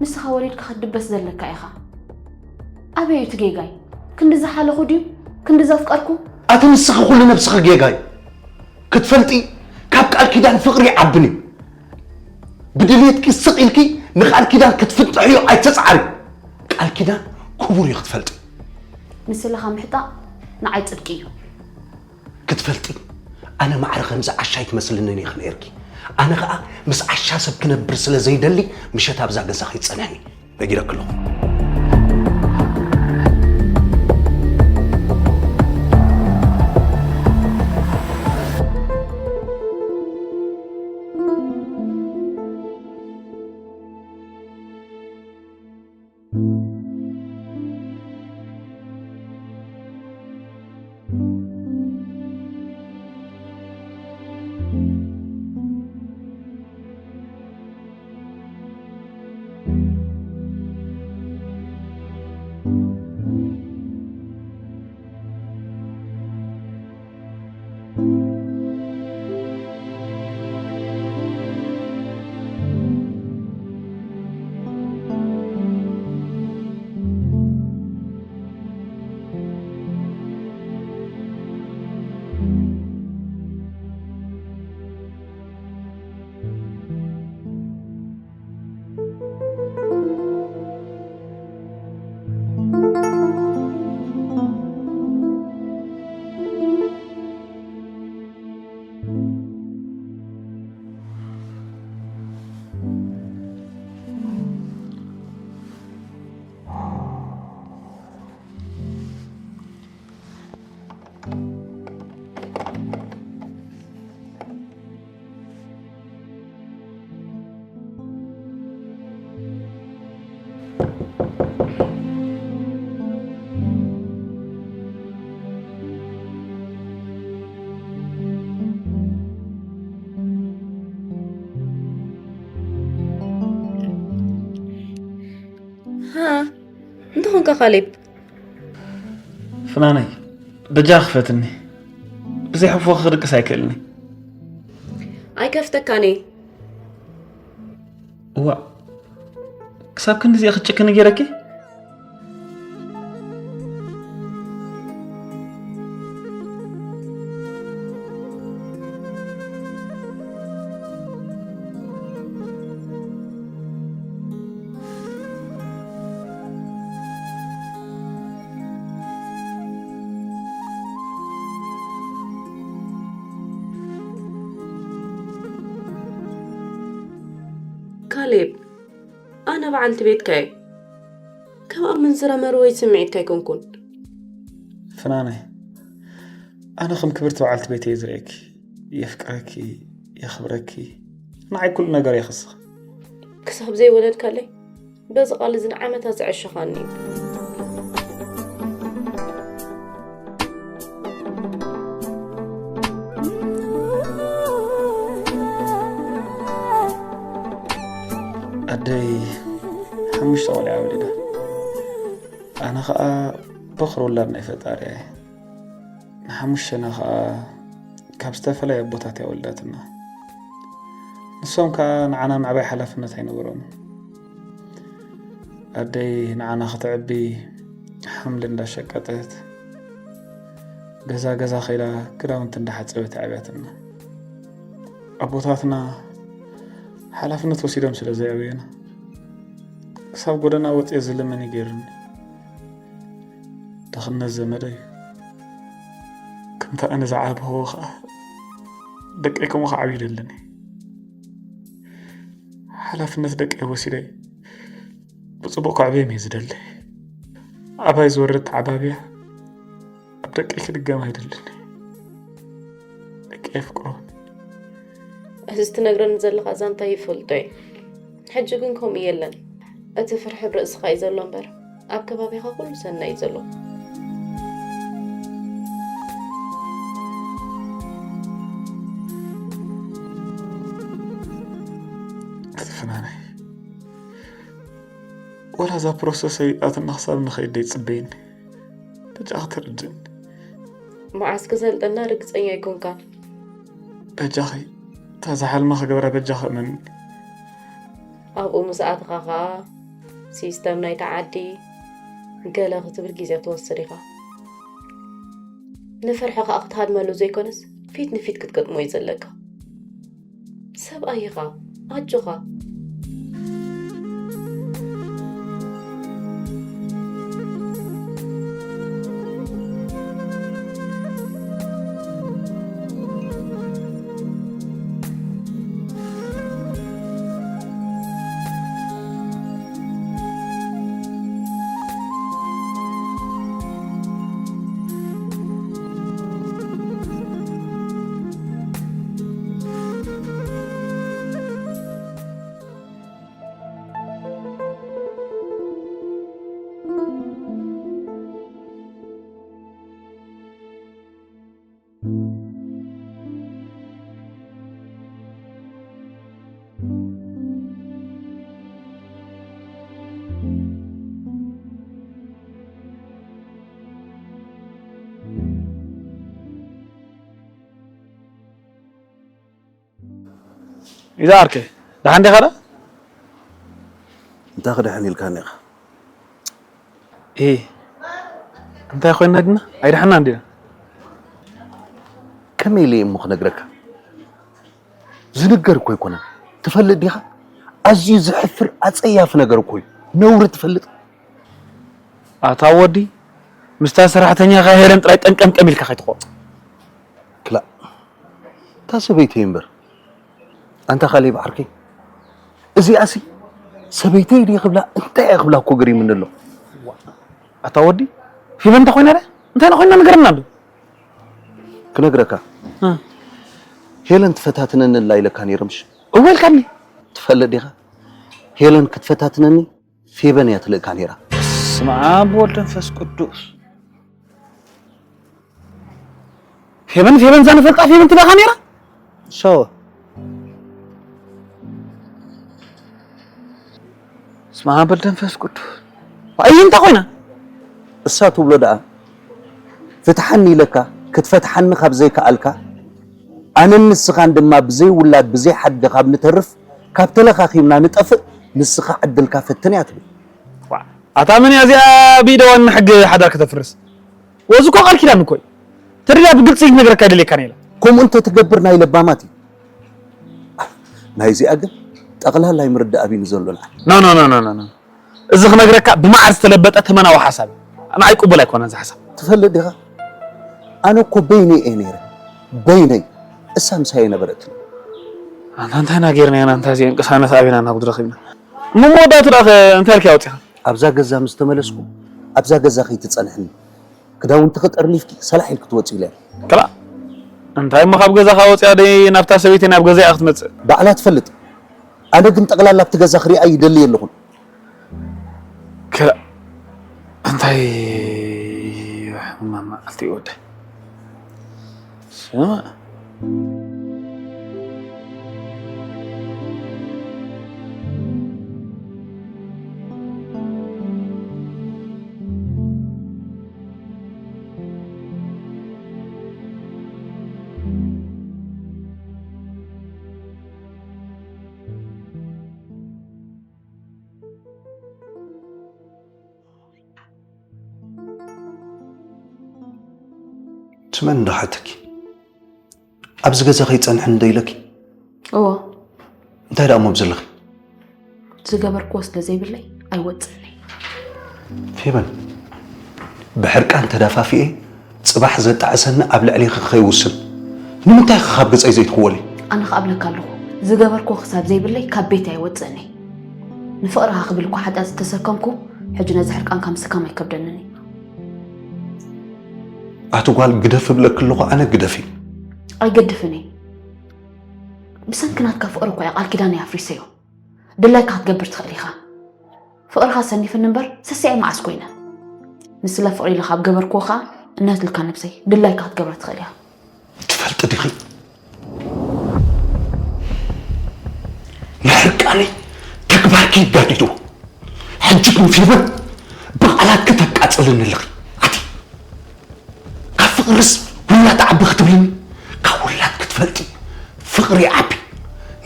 ንስኻ ወሊድካ ክትድበስ ዘለካ ኢኻ። ኣበይ እዩ እቲ ጌጋይ? ክንዲ ዝሓለኹ ድዩ? ክንዲ ዘፍቀርኩ? ኣቲ ንስኺ ኩሉ ነብስኺ ጌጋይ ክትፈልጢ ካብ ቃል ኪዳን ፍቕሪ ይዓብን እዩ። ብድሌትኪ ስቕ ኢልኪ ንቃል ኪዳን ክትፍትሕዮ ኣይትጽዓሪ። ቃል ኪዳን ክቡር እዩ ክትፈልጢ። ንስለኻ ምሕጣእ ንዓይ ጽድቂ እዩ። ክትፈልጢ ኣነ ማዕረ ከምዚ ዓሻ ኣይትመስልንን ኢኺ ነይርኪ። ኣነ ኸኣ ምስ ዓሻ ሰብ ክነብር ስለ ዘይደሊ ምሸት ኣብዛ ገዛ ከይትጸንሕኒ ነጊረኪ ኣለኹ። ካሌብ። ፍናነይ፣ በጃ ክፈትኒ። ብዘይ ሕፎ ክድቅስ ኣይክእልኒ። ኣይከፍተካኒ። እዋ፣ ክሳብ ክንድዚ ክትጭክኒ ገይረኪ? ካሌብ፣ ኣነ በዓልቲ ቤትካ እየ። ከም ኣብ ምንዝራ መርወይ ስምዒትካ ኣይኮንኩን። ፍናነ፣ ኣነ ከም ክብርቲ በዓልቲ ቤት እየ ዝርእየኪ። የፍቅረኪ፣ የኽብረኪ። ንዓይ ኩሉ ነገር እየ ክስኽ። ክሳብ ዘይወለድካለይ በዚ ቃል እዚ ንዓመታት ዘዕሸኻኒ እዩ። ኣደይ ሓሙሽተ ቆልዓ ወሊዳ። ኣነ ኸኣ በኹሪ ውላድ ናይ ፈጣሪ እየ። ንሓሙሽተና ኸኣ ካብ ዝተፈላለየ ኣቦታት እያ ወሊዳትና። ንሶም ከኣ ንዓና ምዕባይ ሓላፍነት ኣይነበሮምን። ኣደይ ንዓና ከተዕቢ ሓምሊ እንዳሸቀጠት፣ ገዛ ገዛ ከይዳ ክዳውንቲ እንዳሓጸበት ኣዕብያትና። ኣቦታትና ሓላፍነት ወሲዶም ስለ ዘየዕበዩና፣ ክሳብ ጎደና ወጽየ ዝልምን እዩ ገይሩኒ። ድኽነት ዘመደይ እዩ። ከምቲ ኣነ ዝዓበኽዎ ኸኣ ደቀይ ከምኡ ክዓብዩ ይደልን እየ። ሓላፍነት ደቀይ ወሲደ ብጽቡቕ ከዕብዮም እየ ዝደሊ። ኣባይ ዝወርድ ተዓባብያ ኣብ ደቀይ ክድገም ኣይደልን እየ። ደቀይ የፍቅሮም። እዚ ትነግረኒ ዘለኻ ዛንታ ይፈልጦ እየ። ሕጂ ግን ከምኡ የለን። እቲ ፍርሒ ኣብ ርእስኻ እዩ ዘሎ እምበር ኣብ ከባቢኻ ኩሉ ሰናይ እዩ ዘሎ። እቲ ፍናነይ፣ ወላ እዛ ፕሮሰሰይ ኣትና ክሳብ ንኸይድ ደይጽበይኒ። በጃኺ ተረድእኒ። መዓስ ክሰልጠና ርግጸኛ ኣይኮንካን። በጃኺ፣ እታ ዝሓልማ ክገብራ በጃኺ እመንኒ። ኣብኡ ምስ ኣተኻ ኸኣ ሲስተም ናይታ ዓዲ ገለ ክትብል ግዜ ክትወስድ ኢኻ። ንፍርሒ ኸኣ ክትሃድመሉ ዘይኮነስ ፊት ንፊት ክትገጥሞ እዩ ዘለካ። ሰብኣይ ኢኻ፣ ኣጆኻ። ኢዛ ዓርከይ፣ ደሓን ዲኻ ደኣ? እንታይ ክደሕን ኢልካኒ ኢኻ? ኤ፣ እንታይ ኮይና ዲና? ኣይደሓና እንዲና። ከመይ ኢለ እሞ ክነግረካ? ዝንገር እኮ ኣይኮነን። ትፈልጥ ዲኻ? ኣዝዩ ዘሕፍር ኣጸያፊ ነገር እኮ እዩ። ነውሪ ትፈልጥ? ኣታ ወዲ፣ ምስታ ሰራሕተኛኻ ሄለን ጥራይ ጠንቀምቀም ኢልካ ከይትኾ። ክላእ፣ እታ ሰበይተይ እምበር። ኣንታ ካሌብ ዓርከይ፣ እዚኣሲ ሰበይተይ ድየ ክብላ እንታይ እየ ክብላ እኮ ገሪሙኒ ኣሎ። ኣታ ወዲ፣ ፌበን እንታይ ኮይና ድያ? እንታይ ኮይና ንገረና ኣሎ። ክነግረካ። እ። ሄለን ትፈታትነኒ ኣላ ኢለካ ነይረ ምሽ? እወ ኢልካኒ። ትፈልጥ ዲኻ? ሄለን ክትፈታትነኒ ፌበን እያ ትልእካ ነይራ። በስመ ኣብ ወወልድ ወመንፈስ ቅዱስ። ፌበን፣ ፌበን እዛ ንፈልጣ ፌበን ትልእካ ነይራ? ሶ። በስመ ኣብ ወወልድ ወመንፈስ ቅዱስ። ኣይ እንታይ ኮይና? እሳ ትብሎ ደኣ ፍትሓኒ ኢለካ ክትፈትሓኒ ካብ ዘይከኣልካ ኣነን ንስኻን ድማ ብዘይ ውላድ ብዘይ ሓድገ ካብ ንተርፍ ካብ ተለኻኺምና ንጠፍእ ንስኻ ዕድልካ ፈትን እያ ትብል። ኣታ መን እያ እዚኣ ብኢደዋን ሕጊ ሓዳር ከተፍርስ? ወዚ እኮ ቃል ኪዳን እኮ እዩ። ተሪዳ ብግልፂ ክትነግረካ ኣይደልየካን ኢላ። ከምኡ እንተትገብር ናይ ለባማት እዩ። ናይዚኣ ግን ጠቕላላይ ምርዳእ ኣቢኒ ዘሎ ንዓይ። ኖ ኖ ኖ ኖ ኖ እዚ ክነግረካ ብመዓር ዝተለበጠ ተመናዊ ሓሳብ እዩ። ንዓይ ቅቡል ኣይኮነን እዚ ሓሳብ። ትፈልጥ ዲኻ ኣነ እኮ በይነይ እየ ነይረ በይነይ እሳ ምሳይ ኣይነበረትን። ኣንታ እንታይ ኢና ጌርና ኢና ኣንታ እዚአን ቅሳነት ኣበይና እናጉድ ረኺብና እሞ መወዳእቱ ደኣ እንታይ ኢልካ ኣውፂኻ? ኣብዛ ገዛ ምስ ተመለስኩ ኣብዛ ገዛ ከይትፀንሕኒ ክዳውንትኺ ጠርኒፍኪ ሰላሕ ኢልኪ ትወፂ ኢለ። ክላእ እንታይ እሞ ካብ ገዛኻ ወፂኣ ደይ ናብታ ሰበይቲ ናብ ገዛኣ ክትመፅእ? ባዕላ ትፈልጥ። ኣነ ግን ጠቕላላ ኣብቲ ገዛ ክሪኣ ይደሊ የለኹን። ክላእ እንታይ ሕማም መዓልቲ እዩ ወደይ። ስማዕ። ትመን ዶ ሓተኪ ኣብዚ ገዛ ከይፀንሐን ዶ ኢለኪ? እዎ። እንታይ ደኣ እሞ ብዘለኺ? ዝገበርክዎ ስለ ዘይብለይ ኣይወፅእን እየ። ፌበን፣ ብሕርቃን ተዳፋፊኤ ፅባሕ ዘጣዕሰኒ ኣብ ልዕሌኺ ከይውስን ንምንታይ ኢኺ ካብ ገፀይ ዘይትኽወሊ? ኣነ ኸኣ እብለካ ኣለኹ ዝገበርክዎ ክሳብ ዘይብለይ ካብ ቤተይ ኣይወፅእን እየ። ንፍቕርኻ ክብል እኳ ሓጢኣት ዝተሰከምኩ ሕጂ ነዚ ሕርቃንካ ምስካም ኣይከብደንን እዩ። ኣቲ ጓል ግደፊ እብለኪ ኣለኹ ኣነ ግደፊ። ኣይገድፍን እየ። ብሰንኪ ናትካ ፍቕሪ እኳ እየ ቃል ኪዳነይ ኣፍሪሰዮ። ድላይካ ክትገብር ትኽእል ኢኻ። ፍቕርኻ ሰኒፍኒ እምበር ሰሲዐ መዓስ ኮይነ። ንስለ ፍቕሪ ኢለ ካብ ገበርክዎ ኸኣ እነትልካ ነብሰይ ድላይካ ክትገብራ ትኽእል ኢኻ። ትፈልጢ ዲኺ ንሕርቃነይ ተግባርኪ ይጋዲድዎ። ሕጂ ግን ፌቨን ብቓላት ክተቃጽልኒ ኣለኺ። ኣቲ ካብ ፍቕርስ ውላድ ዓቢ ክትብልኒ ካብ ውላድ ክትፈልጢ ፍቕሪ ዓቢ።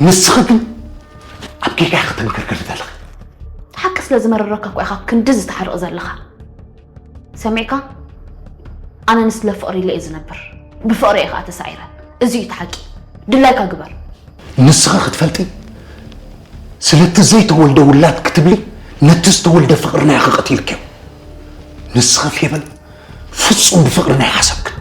ንስኺ ግን ኣብ ጌጋ ክትንክርክሪ ዘለኺ። ሓቂ ስለ ዝመረረካ እኮ ኢኻ ክንድዚ ትሓርቕ ዘለኻ። ሰሚዕካ? ኣነ ንስለ ፍቕሪ ኢለ እየ ዝነብር። ብፍቕሪ እየ ኸኣ ተሳዒረ። እዚ እዩ እቲ ሓቂ። ድላይካ ግበር። ንስኺ ክትፈልጢ ስለቲ ዘይተወልደ ውላድ ክትብሊ ነቲ ዝተወልደ ፍቕርና ኢኺ ቀቲልክዮ። ንስኺ ፌቨን ፍጹም ብፍቕርና ኣይሓሰብክን።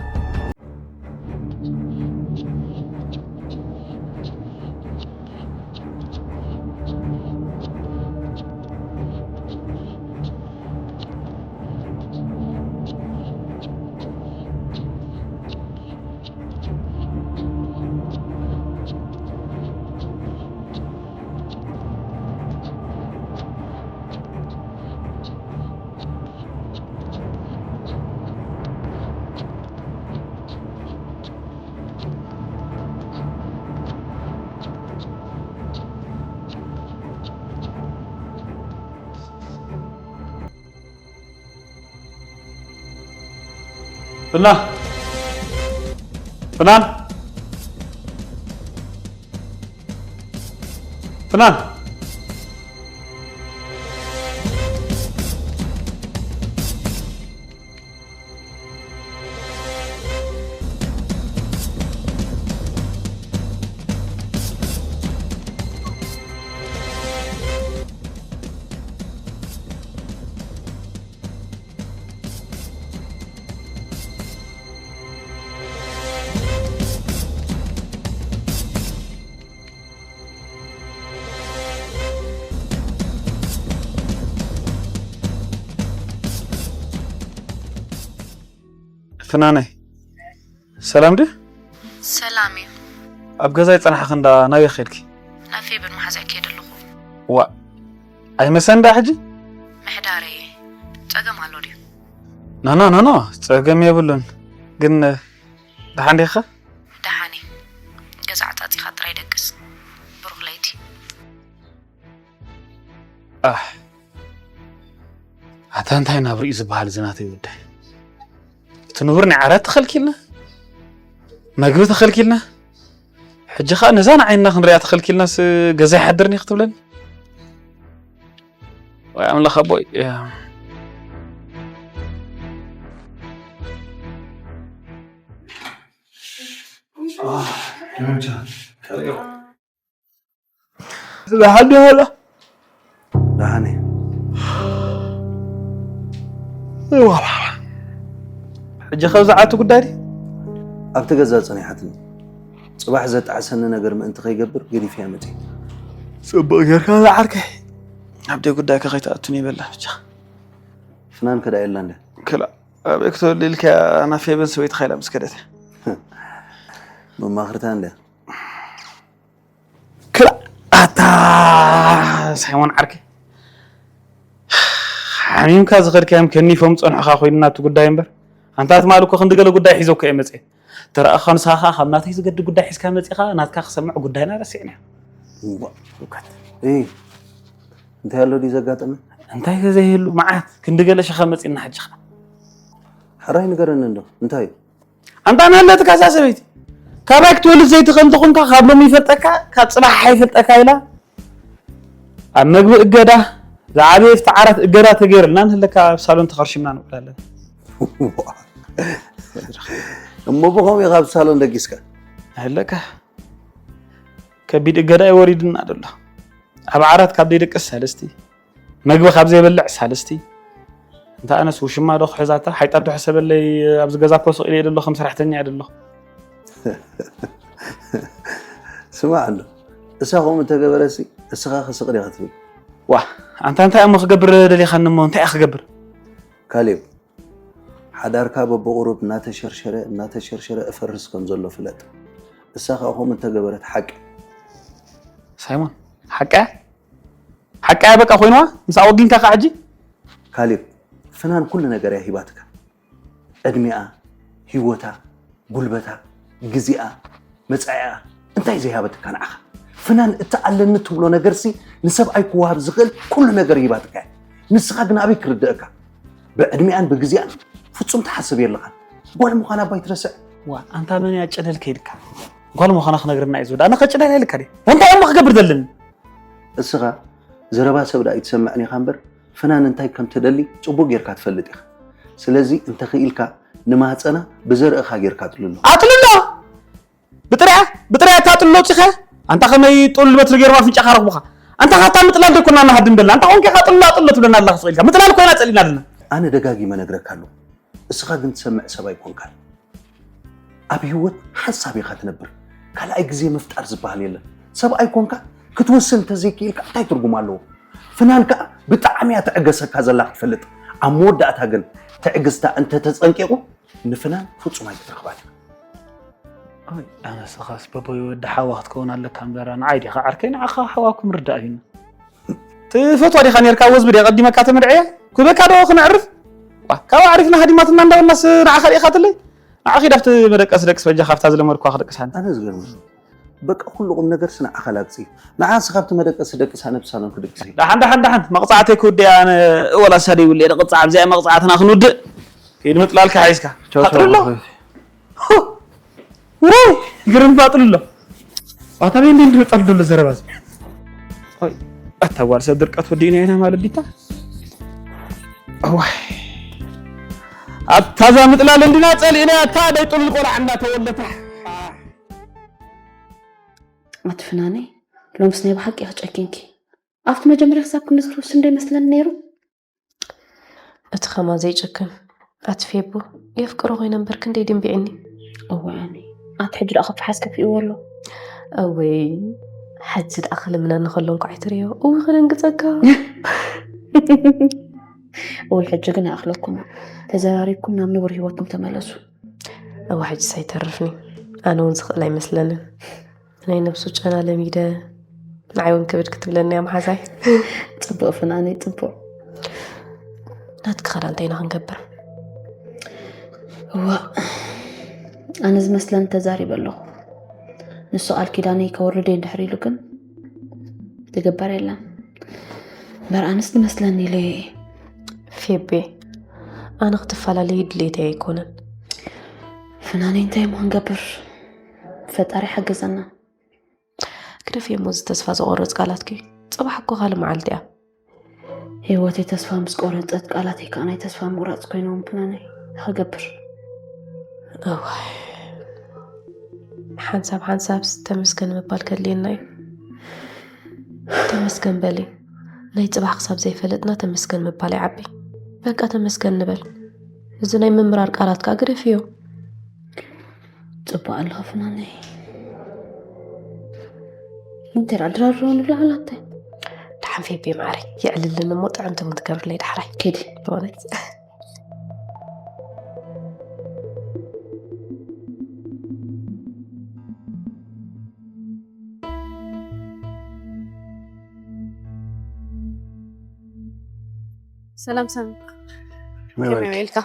ፍናን ፍናን ፍናን ፍናነይ ሰላም ድዩ? ሰላም እዩ። ኣብ ገዛይ ጸናሕኺ እንዳ ናበይ ኸድኪ? ናብ ፌበን መሓዛይ ከይደ ኣለኹ። ዋእ ኣይመሰን ዳ ሕጂ? ምሕዳረይ ጸገም ኣሎ ድዩ? ኖ ኖ ኖ ኖ ጸገም የብሉን። ግን ደሓን ዲኺ? ደሓን እየ። ገዛ ዓጻጺኻ ጥራይ ደቅስ። ብሩኽ ለይቲ። ኣሕ እንታይ እንታይ ናብ ርእዩ ዝበሃል እዚ ናተይ ወደይ? እቲ ንቡር ናይ ዓራት ተኸልኪልና፣ መግቢ ተኸልኪልና፣ ሕጂ ኸኣ ነዛ ንዓይንና ክንሪኣ ተኸልኪልናስ ገዛ ይሓድርኒ ክትብለኒ? ወይ ኣምላኽ ኣቦይ። ደሓን ዲኻ? ደሓን እየ። ሕጂ ካብ ዝዓቱ ጉዳይ ድዩ? ኣብቲ ገዛ ጸኒሓትኒ። ጽባሕ ዘጣዕሰኒ ነገር ምእንቲ ከይገብር ገዲፈያ መጺእ። ጽቡቕ ጌርካ ዝዓርከይ። ኣብ ደይ ጉዳይካ ከይትኣቱኒ ይበላ ብቻ። ፍናን ከዳ የላ እንደ? ክላ ኣበይ ክትወሊ ኢልካ ናብ ፌበን ሰበይትኻ ኢላ ምስ ከደት እያ። መማኽርታ እንደ? ክላ ኣታ ሳይሞን ዓርከይ፣ ሓሚምካ ዝኸድካዮም ከኒፎም ጸንሑኻ ኮይኑና እቲ ጉዳይ እምበር፣ ኣንታ ትማሊ እኮ ክንዲ ገለ ጉዳይ ሒዘ እኮ እየ መጽየ። ተረኣኻ ንስኻ ኸኣ ካብ ናተይ ዝገድድ ጉዳይ ሒዝካ መጺኻ፣ ናትካ ክሰምዕ ጉዳይና ረሲዕና። እዋ፣ እውቀት። እይ፣ እንታይ ኣሎ ድዩ ዘጋጠመ? እንታይ ከ ዘይህሉ፣ መዓት ክንዲ ገለ ሸኸ መጺና ሕጂ ኸኣ። ሕራይ ንገረኒ እንዶ፣ እንታይ እዩ? ኣንታ ንሃለትካ እዛ ሰበይቲ፣ ካባይ ክትወልድ ዘይትኽእል እንተኾንካ፣ ካብ ሎሚ ይፈልጠካ፣ ካብ ጽባሕ ኣይፈልጠካ ኢላ፣ ኣብ መግቢ እገዳ፣ ዝዓበየ ኣብቲ ዓራት እገዳ ተገይሩልና፣ ንህለካ ኣብ ሳሎን ተኸርሽምና ንውዕል ኣለና። እሞ ብኸምኡ ኢኻ ኣብ ሳሎን ደጊስካ? ንህለካ ከቢድ እገዳ እዩ ወሪድና ደሎ። ኣብ ዓራት ካብ ዘይደቅስ ሳልስቲ፣ መግቢ ካብ ዘይበልዕ ሳልስቲ። እንተ ኣነስ ውሽማ ዶ ክሕዛታ፣ ሓይጣ ዶ ሕሰበለይ፣ ኣብዚ ገዛ እኮ ስቕ ኢለ እየ ደሎ፣ ከም ሰራሕተኛ እየ ደሎ። ስማዕ ኣሎ፣ እሳ ከምኡ እንተገበረሲ፣ እስኻ ከ ስቕ ዲኻ ትብል? ዋ፣ ኣንታ እንታይ እሞ ክገብር ደሊኻኒ እሞ፣ እንታይ እየ ክገብር? ካሌብ፣ ሓዳርካ በብቑሩብ እናተሸርሸረ፣ እናተሸርሸረ እፈርስ ከም ዘሎ ፍለጥ። እሳ ከኣ ከምኡ እንተገበረት ሓቂ። ሳይሞን፣ ሓቂ እያ? ሓቂ እያ በቃ ኮይንዋ? ምስኣ ወጊንካ ከ ሕጂ? ካሌብ፣ ፍናን ኩሉ ነገር እያ ሂባትካ። ዕድሚኣ፣ ህይወታ፣ ጉልበታ፣ ግዜኣ፣ መጻኢኣ፣ እንታይ ዘይሃበትካ ንዓኻ? ፍናን እቲ ኣለኒ ትብሎ ነገርሲ ንሰብኣይ ክወሃብ ዝኽእል ኩሉ ነገር ሂባትካ እያ። ንስኻ ግን ኣበይ ክርድኣካ? ብዕድሚኣን ብግዜኣን ፍጹም ትሓስብ የለኻን። ጓል ምዃና እባ ኣይትረስዕ። ዋ፣ ኣንታ መን እያ ጨለል ከይልካ? ጓል ምዃና ክነግረና እዩ ዝወዳ። ኣነ ከጨለል ኣይልካ ድየ? እንታይ እሞ ክገብር ዘለኒ? እስኻ ዘረባ ሰብ ደኣ ኣይትሰምዕን ኢኻ እምበር፣ ፍናን እንታይ ከም ትደሊ ጽቡቕ ጌርካ ትፈልጥ ኢኻ። ስለዚ እንተኽኢልካ ንማህጸና ብዘርእኻ ጌርካ ኣጥልሎ። ኣጥልሎ? ብጥርያ? ብጥርያ እታ ኣጥልሎ ኣውጺኻ? ኣንታ ከመይ ጥሉል በትሪ ገይሮም ኣፍንጫኻ ረኽቡኻ? ኣንታ ካታ ምጥላል ደኮና እናሃድም ደላ። ኣንታ ኮንካ ኢኻ ኣጥልሎ ኣጥልሎ ትብለና ኣለኻ ስቕ ኢልካ። ምጥላል ኮይና ጸሊእና ደለና። ኣነ ደጋጊመ ነግረካ ኣለኹ። እስኻ ግን ትሰምዕ ሰብ ኣይኮንካን። ኣብ ህይወት ሓንሳብ ኢኻ ትነብር። ካልኣይ ግዜ ምፍጣር ዝበሃል የለን። ሰብኣይ ኮንካ ክትወስን እንተዘይክኢልካ እንታይ ትርጉም ኣለዎ? ፍናን ከኣ ብጣዕሚ እያ ትዕገሰካ ዘላ ክትፈልጥ። ኣብ መወዳእታ ግን ትዕግስታ እንተተጸንቂቑ ንፍናን ፍጹም ኣይክትረኽባን ኢኻ። ኣይ፣ ኣነስኻስ በቦይ ወዲ ሓዋ ክትከውን ኣለካ እምበር፣ ንዓይ ዲኻ ዓርከይ፣ ንዓኻ ሓዋ ክምርዳእ እዩ። ትፈትዋ ዲኻ ኔርካ ወዝቢ ድያ ቀዲመካ ተመድዐያ? ኩበካ ዶ ክነዕርፍ? ዋ፣ ካብ ኣዕሪፍና ሃዲማትና እንዳበልናስ ንዓኻ ርኢኻትለይ? ንዓ ኺድ ኣብቲ መደቀሲ ደቅስ በጃኻ ኣብታ ዝለመድኳ ክደቅሳኒ። ኣነ ዝገርም በቃ ኩሉ ቁም ነገር ስነ ዓኻ ላግጺ። ንዓ ስኻ ኣብቲ መደቀሲ ደቅሳ ነብሳ ሎም ክድቅሲ። ደሓን፣ ደሓን፣ ደሓን። መቕጻዕተይ ክውድእ ኣነ ወላ ሳደ ይብሉ እየ። ደቕጻ ኣብዚኣ መቕጻዕትና ክንውድእ። ኪድ ምጥላልካ ሒዝካ። ቻው፣ ቻው፣ ኣጥልሎ። ኣቦይ። ውይ፣ ግርም ባጥልሎ። ኣታ ቤንዲ እንድምጣል ደሎ ዘረባዝ። ኦይ፣ ኣታ ጓል ሰብ ድርቀት ወዲእና ኢና ማለት ዲታ። እዋይ። ኣታ ዛ ምጥላል እንድና ጸሊእና፣ ኣታ ደይ ጥሉል ቆልዓ እንዳተወለታ። ኣቲ ፍናነይ፣ ሎምስ ናይ ብሓቂ ኢኺ ጨኪንኪ። ኣብቲ መጀመርያ ክሳብ ክንዲ ዝትውስን ዶ ይመስለኒ ነይሩ? እቲ ኸማ ዘይጭክን፣ ኣቲ ፌቡ፣ የፍቅሮ ኮይነ እምበር ክንደይ ድንቢዕኒ። እወ፣ ኣነ፣ ኣቲ ሕጂ ደኣ ከፍሓስ ከፊእዎ ኣሎ። እወይ፣ ሕጂ ደኣ ክልምነኒ ከሎ እንኳዕ ኣይትርእዮ። እወ፣ ክደንግጸካ። እወ፣ ሕጂ ግን ይኣኽለኩም። ተዘራሪብኩም ናብ ንቡር ህይወትኩም ተመለሱ። እወ፣ ሕጂስ ኣይተርፍኒ። ኣነ እውን ዝኽእል ኣይመስለንን። ናይ ነብሱ ጨና ለሚደ፣ ንዓይ እውን ክብድ ክትብለኒ እያ መሓዛይ። ጽቡቕ ፍናነይ፣ ጽቡቕ። ናትኪ ኸዳ እንታይ ኢና ክንገብር? እዋ፣ ኣነ ዝመስለኒ ተዛሪበ ኣለኹ። ንሱ ቃል ኪዳነይ ከወርድ እየ እንድሕር ኢሉ ግን ዝግበር የለን። እምበር ኣነስ ዝመስለኒ ኢለ እየ። ፌቤ፣ ኣነ ክትፈላለዩ ድሌተይ ኣይኮነን። ፍናነይ፣ እንታይ እሞ ክንገብር? ፈጣሪ ሓገዘና። ግደፍዮ እሞ እዚ ተስፋ ዘቆርጽ ቃላትኪ። ጽባሕ እኮ ካልእ መዓልቲ እያ። ህይወተይ ተስፋ ምስ ቆረጸት፣ ቃላተይ ከኣ ናይ ተስፋ ምቑራጽ ኮይኖም። ፍናነይ፣ እንታይ ክገብር? እዋይ፣ ሓንሳብ ሓንሳብስ ተመስገን ምባል ከድልየና እዩ። ተመስገን በሊ። ናይ ጽባሕ ክሳብ ዘይፈለጥና ተመስገን ምባል ይዓቢ። በቃ ተመስገን ንበል። እዚ ናይ ምምራር ቃላት ከኣ ግደፍዮ። ጽቡቕ ኣለኻ ፍናነይ። እንታይ ደኣ ድራር ንብላ ኣላተ? ደሓን ፌቤ ማዕረይ፣ የዕልልን እሞ ጥዕምቲ እውን ትገብርለይ ዳሕራይ። ኪዲ። በእውነት። ሰላም ሳሚ። ከመይ ከመይ ዋልኪ? ውዒልካ?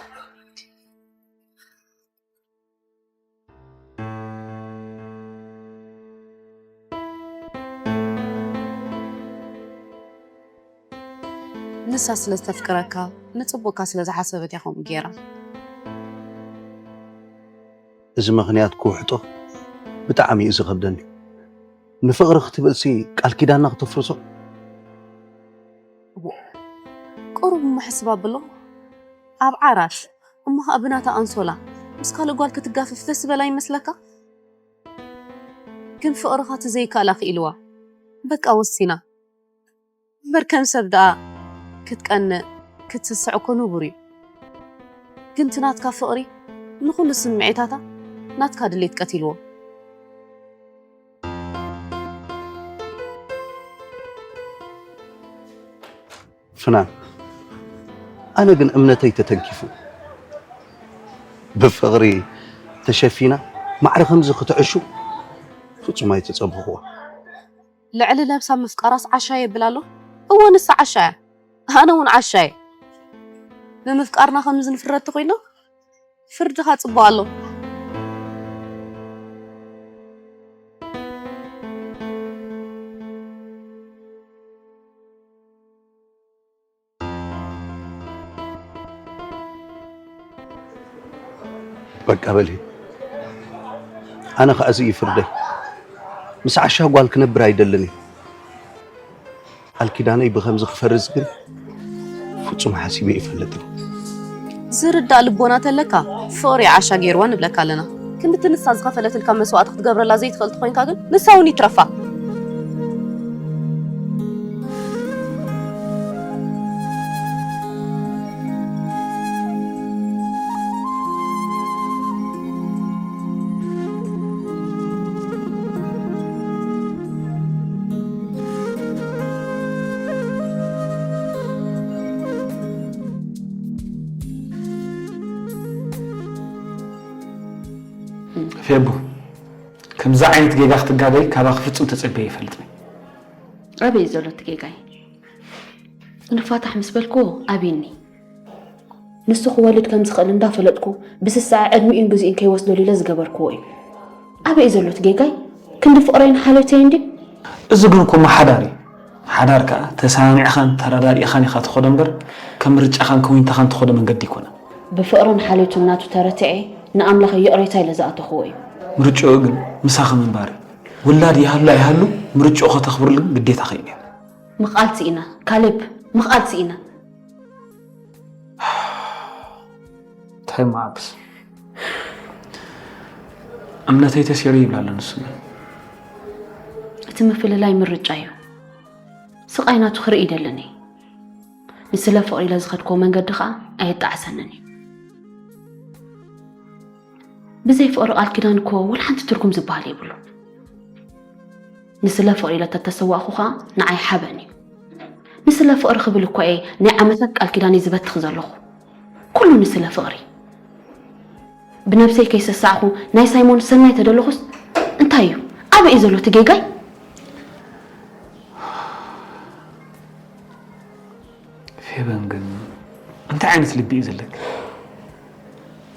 ንሳ ስለ ዝተፍቅረካ፣ ንጽቡቕካ ስለ ዝሓሰበት እያ ከምኡ ገይራ። እዚ ምኽንያት ክውሕጦ ብጣዕሚ እዩ ዝኸብደኒ። ንፍቕሪ ክትብልሲ ቃል ኪዳንና ክተፍርሶ? እዎ፣ ቁሩብ እሞ ሕስብ ኣብሎ። ኣብ ዓራት፣ እሞ ኸኣ ብናታ ኣንሶላ ምስ ካልእ ጓል ክትጋፈፍ ደስ ዝበላ ይመስለካ? ግን ፍቕርኻ እቲ ዘይከኣላ ክኢልዋ። በቃ ወሲና። እምበር ከም ሰብ ደኣ ክትቀንእ፣ ክትስስዕ እኮ ንቡር እዩ። ግን እቲ ናትካ ፍቕሪ ንኹሉ ስምዒታታ ናትካ ድሌት ቀቲልዎ። ፍናን፣ ኣነ ግን እምነተይ ተተንኪፉ። ብፍቕሪ ተሸፊና ማዕረ ከምዚ ክትዕሹ ፍጹም ኣይተጸበኹዋ። ልዕሊ ነብሳ ምፍቃራስ ዓሻ የብል ኣሎ? እወ፣ ንሳ ዓሻ እያ። ኣነ እውን ዓሻ እየ። ብምፍቃርና ከምዚ ንፍረድ ተኾይንና፣ ፍርድኻ ጽቡቕ ኣሎ። በቃ በሊ። ኣነ ኸኣ እዚ እዩ ፍርደይ። ምስ ዓሻ ጓል ክነብር ኣይደልን እየ። ቃል ኪዳነይ ብኸምዚ ክፈርስ ግን ፍጹም ሓሲበ ኣይፈልጥን። ዝርዳእ ልቦና ተለካ፣ ፍቕሪ ዓሻ ገይርዋ ንብለካ ኣለና። ክንድቲ ንሳ ዝኸፈለትልካ መስዋእቲ ክትገብረላ ዘይትኽእል ተኾይንካ ግን፣ ንሳ እውን ይትረፋ። ፌቡ፣ ከምዚ ዓይነት ጌጋ ክትጋገይ ካባኺ ፍጹም ተጸብየ ኣይፈልጥን። ኣበይ እዩ ዘሎ እቲ ጌጋይ? ንፋታሕ ምስ በልክዎ ኣብዩኒ። ንሱ ክወልድ ከም ዝኽእል እንዳፈለጥኩ፣ ብስስዐ ዕድሚኡን ግዜኡን ከይወስደሉ ኢለ ዝገበርክዎ እዩ። ኣበይ እዩ ዘሎ እቲ ጌጋይ? ክንዲ ፍቕረይን ሓልዮተይን ድዩ? እዚ ግን እኮ እሞ ሓዳር እዩ። ሓዳር ከኣ ተሰማሚዕኻን ተረዳዲእኻን ኢኻ ትኸዶ እምበር፣ ከም ምርጫኻን ከዊንታኻን ትኸዶ መንገዲ ኣይኮነን። ብፍቕርን ሓልዮትን ናቱ ተረቲዐ፣ ንኣምላኸይ ይቕሬታ ኢለ ዝኣተኽዎ እዩ። ምርጫኡ ግን ምሳኺ ምንባር እዩ። ውላድ ይሃሉ ኣይሃሉ ምርጫኡ ከተኽብርሉ ግን ግዴታኺ እዩ ነይሩ። ምኽኣል ስኢና፣ ካሌብ፣ ምኽኣል ስኢና። እንታይ እሞ ዓብስ? እምነተይ ተሲሩ ይብል ኣሎ ንሱ ግን። እቲ ምፍልላይ ምርጫ እዩ። ስቓይ ናቱ ክርኢ ይደልን እየ። ንስለ ፍቕሪ ኢለ ዝኸድክዎ መንገዲ ኸኣ ኣየጣዕሰንን እዩ። ብዘይ ፍቕሪ ቃል ኪዳን እኮ ወላ ሓንቲ ትርጉም ዝበሃል የብሉን። ንስለ ፍቕሪ ኢለ ተተሰዋእኹ ኸኣ ንዓይ ሓበን እዩ። ንስለ ፍቕሪ ክብል እኮ እየ ናይ ዓመታት ቃል ኪዳነይ ዝበትኽ ዘለኹ። ኩሉ ንስለ ፍቕሪ። ብነብሰይ ከይሰሳዕኹ ናይ ሳይሞን ሰናይ ተደለኹስ እንታይ እዩ? ኣበይ እዩ ዘሎ እቲ ጌጋይ? ፌበን ግን እንታይ ዓይነት ልቢ እዩ ዘለኪ?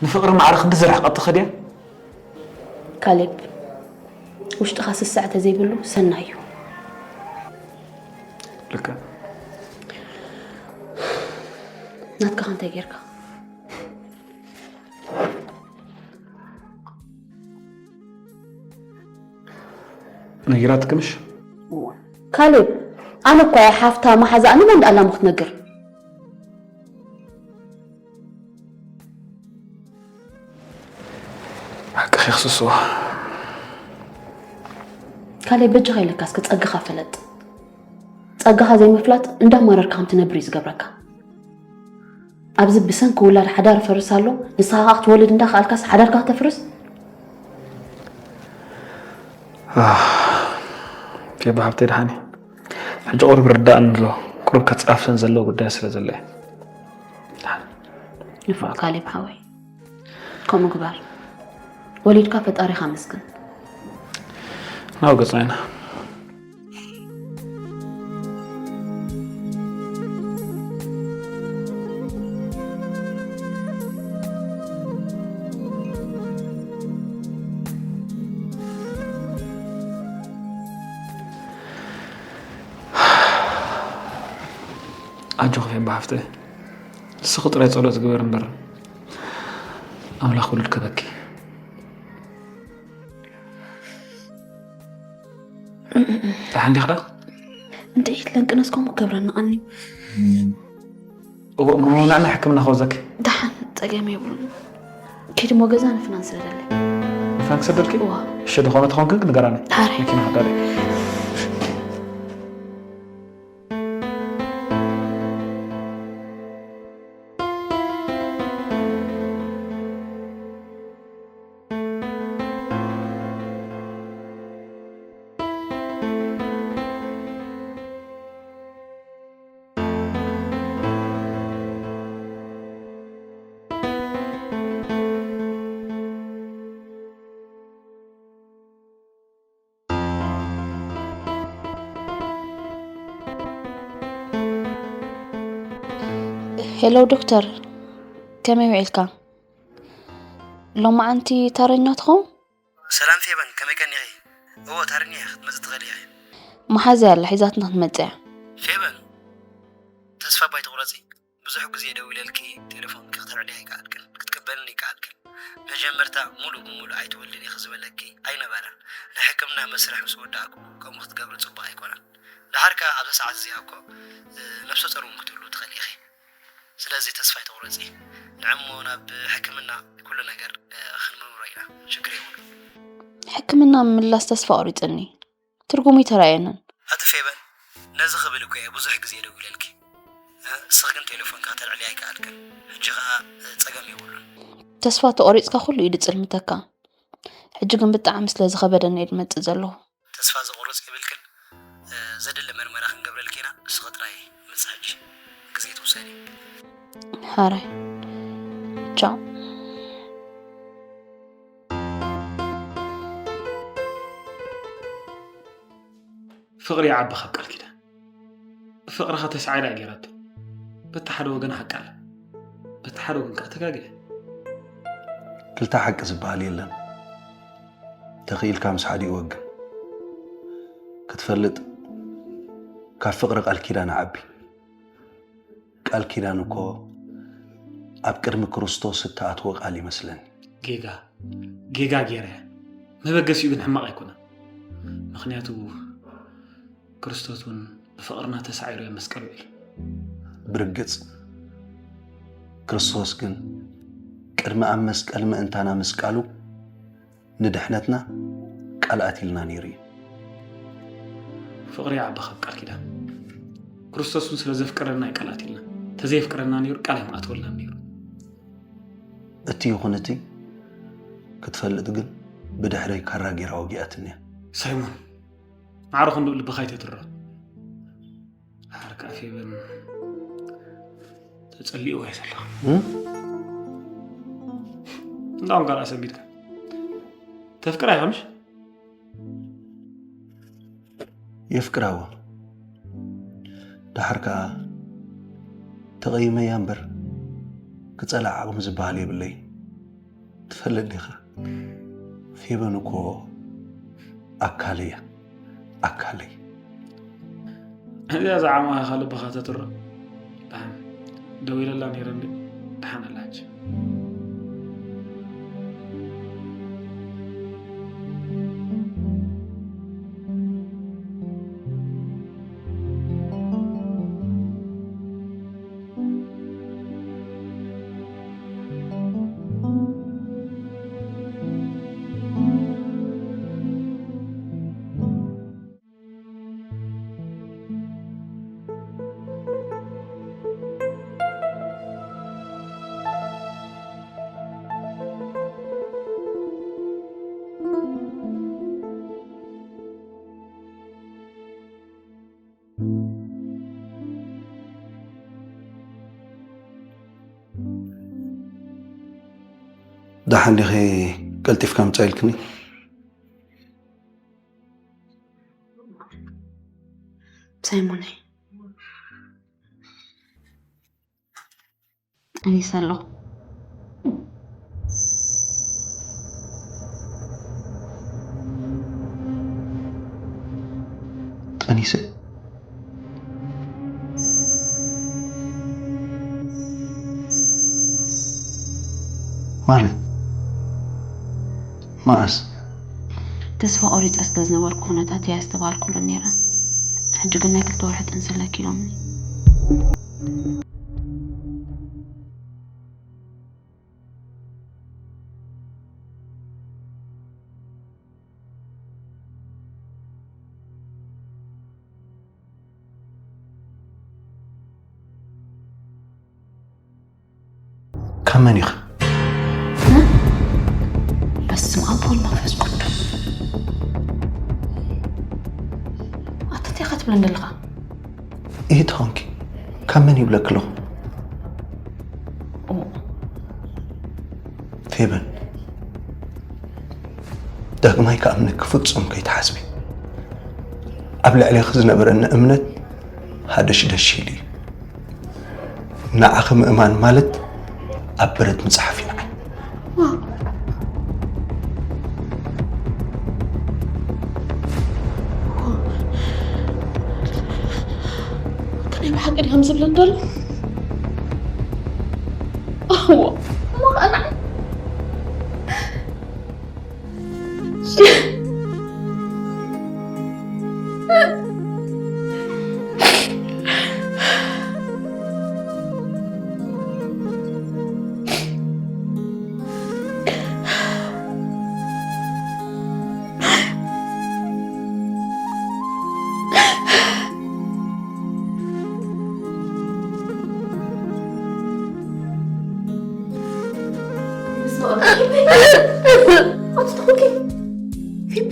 ንፍቕሪ ማዕረ ክንዲ ዝረሕቐትኺ ድያ? ካሌብ፣ ውሽጥኻ ስስዐ ተዘይብሉ ሰናይ እዩ። ልክዕ። ናትካ ነጊራትኪ ምሽ? ካሌብ፣ ኣነ እኳ እየ ሓፍታ መሓዛኣ ንመን ደኣ እሞ ክትነግር? ሓቅኺ ክስስዋ። ካሌብ፣ በጃኻ ኢለካ እስከ ጸጋኻ ፈለጥ። ጸጋኻ ዘይምፍላጥ እንዳማረርካ ከም ትነብር እዩ ዝገብረካ። ኣብዚ ብሰንኪ ውላድ ሓዳር ይፈርስ ኣሎ፣ ንስኻ ከኣ ክትወልድ እንዳኸኣልካስ ሓዳርካ ክተፍርስ? ፌባ ሓብተይ ደሓን እየ። ሕጂ ቁሩብ ርዳእኒ ኣሎ። ቁሩብ ከጻፍን ዘለዎ ጉዳይ ስለ ዘሎ እየ። ንፉዕ ካሌብ ሓወይ፣ ከምኡ ግበር። ወሊድካ ፈጣሪኻ ኣመስግን። ናብ ገጽና ኢና። ኣጆኺ ፌባ ሓፍተይ፣ ንስኺ ጥራይ ጸሎት ግበር እምበር ኣምላኽ ውሉድ ከበኪ። ደሓን ዲኺ ዳ? እንድዒት ለንቅነስ ከምኡ ክገብረኒ ቀኒ። እወ፣ እሞ ንዕና ሕክምና ክወዘኪ። ደሓን ጸገም የብሉን። ከይዲ እሞ ገዛ ንፍናን ስደደለይ። ንፍናን ክሰደልኪ? እዋ። እሺ፣ ድኾነ ተኾንክን ክንገራኒ። ሓራይ። መኪና ክዳለይ። ሄሎ ዶክተር፣ ከመይ ውዒልካ? ሎማዓንቲ ተረኛ ትኸውን? ሰላም ፌበን፣ ከመይ ቀኒኺ? እወ፣ ታርኛ እያ፣ ክትመጽእ ትኽእሊ ኢኺ። መሓዛይ ኣላ፣ ሒዛትና ክትመጽእ እያ። ፌበን፣ ተስፋ ባይትቑረጺ። ብዙሕ ግዜ ደዊለልኪ፣ ቴሌፎንኪ ክተልዕልያ ኣይከኣልክን፣ ክትቅበልኒ ኣይከኣልክን። መጀመርታ፣ ሙሉእ ብሙሉእ ኣይትወልድን ኢኺ ዝበለኪ ኣይነበረን። ናይ ሕክምና መስርሕ ምስ ወዳእኩ፣ ከምኡ ክትገብሪ ጽቡቕ ኣይኮነን። ደሓር ከኣ ኣብዛ ሰዓት እዚኣ እኮ፣ እ፣ ነፍሰ ጾር እውን ክትህሉ ትኽእሊ ኢኺ። ስለዚ ተስፋ ኣይትቑረጺ። ንዕሞ ናብ ሕክምና ኩሉ ነገር፣ እ፣ ክንምርምሮ ኢና። ሽግር የብሉን። ሕክምና ምምላስ ተስፋ ኣቑሪጽኒ። ትርጉሙ ኣይተራእየንን። ኣቲ ፌበን፣ ነዚ ክብል እኮ እየ ብዙሕ ግዜ ደዊለልኪ። እ፣ እስኺ ግን ቴሌፎንካ ከተልዕሊ ኣይከኣልክን። ሕጂ ኸኣ፣ እ፣ ጸገም የብሉን። ተስፋ ተቖሪጽካ ኩሉ ኢዩ ዝጽልምተካ። ሕጂ ግን ብጣዕሚ ስለ ዝኸበደኒ እየ ዝመጽእ ዘለኹ። ተስፋ ዘቑርጽ የብልክን። እ፣ ዘድሊ መርመራ ክንገብረልኪ ኢና። እስኺ ጥራይ ምጽ ሕጂ ግዜ ትውሰዲ። ሓራይ። ቻው። ፍቕሪ ይዓቢ ካብ ቃል ኪዳን። ፍቕርኻ ተሳዒራ እያ ገይራቶ። በቲ ሓደ ወገን ሓቂ ኣላ፣ በቲ ሓደ ወገን ከኣ ተጋግያ። ክልተ ሓቂ ዝበሃል የለን። ተኽኢልካ ምስ ሓዲኡ ወግን። ክትፈልጥ፣ ካብ ፍቕሪ ቃል ኪዳን ዓቢ። ቃል ኪዳን እኮ ኣብ ቅድሚ ክርስቶስ እተኣትወ ቃል ይመስለኒ። ጌጋ፣ ጌጋ ገይረ እየ። መበገሲኡ ግን ሕማቕ ኣይኮነን። ምኽንያቱ ክርስቶስ እውን ብፍቕርና ተሳዒሩ እየ መስቀል ውዒሉ። ብርግጽ፣ ክርስቶስ ግን ቅድሚ ኣብ መስቀል ምእንታና ምስቃሉ ንድሕነትና ቃል ኣትይልና ነይሩ እዩ። ፍቕሪ ይዓቢ ካብ ቃል ኪዳን። ክርስቶስ እውን ስለ ዘፍቀረና እዩ ቃል ኣትይልና። ተዘየፍቅረና ነይሩ ቃል ኣይምኣተወልናን ነይሩ። እቲ ይኹን እቲ ክትፈልጥ ግን ብድሕረይ ካራ ገይራ ወጊኣትኒ እያ። ሳይሞን፣ ማዕረ ክንድኡ ልብኻ ኣይተትርሮ። ድሓር ከኣ ፌበን ተጸሊእዋ እየ ዘለኹ። እም? እንዳ ኮንካ ደኣ ሰንቢድካ። ተፍቅራ ኢኻ ምሽ? የፍቅራዋ። ድሓር ከኣ ተቐይመያ እምበር ክጸልኣ ዓቕሚ ዝበሃል የብለይ። ትፈልጥ ዲኻ? ፌበን እኮ ኣካለይ እያ። ኣካለይ። እዚኣ ዝዓማኻ ልብኻ ተትሮ። ደሓን ደዊለላ ነይረ እንዲ ደሓን ኣላ ሕጂ። ደሓን ዲኺ? ቀልጢፍካ ምጻእ ኢልክኒ። ሳይሞነይ፣ ጠኒሰ ኣለኹ። ጠኒሰ ማለት? መኣስ? ተስፋ ቆሪጸ ስለ ዝነበርኩ፣ ኩነታት ኣየስተብሃልኩሉን ነይረ። ሕጂ ግን ናይ ክልተ ወርሒ ጥንሲ ኣለኪ ኢሎምኒ። ካብ መን ኢኺ? በስመ ኣብ ወወልድ ወመንፈስ ቅዱስ። ኣታ እንታይ ኢኻ ትብለኒ ዘለኻ? ኢድ ኾንኪ ካብ መን ይብለኪ ኣለኹ? ኦ። ፌበን፣ ዳግማይ ክኣምነኪ ፍጹም ከይትሓስቢ። ኣብ ልዕሌኺ ዝነበረኒ እምነት ሃደሽደሽ ኢሉ እዩ። ንዓኺ ምእማን ማለት ኣብ በረት ምጽሓፍ እዩ ንዓይ። ዋው። እንታይ ብሓቂ ድዮም ዝብለን ዘሎ? እዎ፣ እሞ ኸኣ ንዓይ ፊቢ፣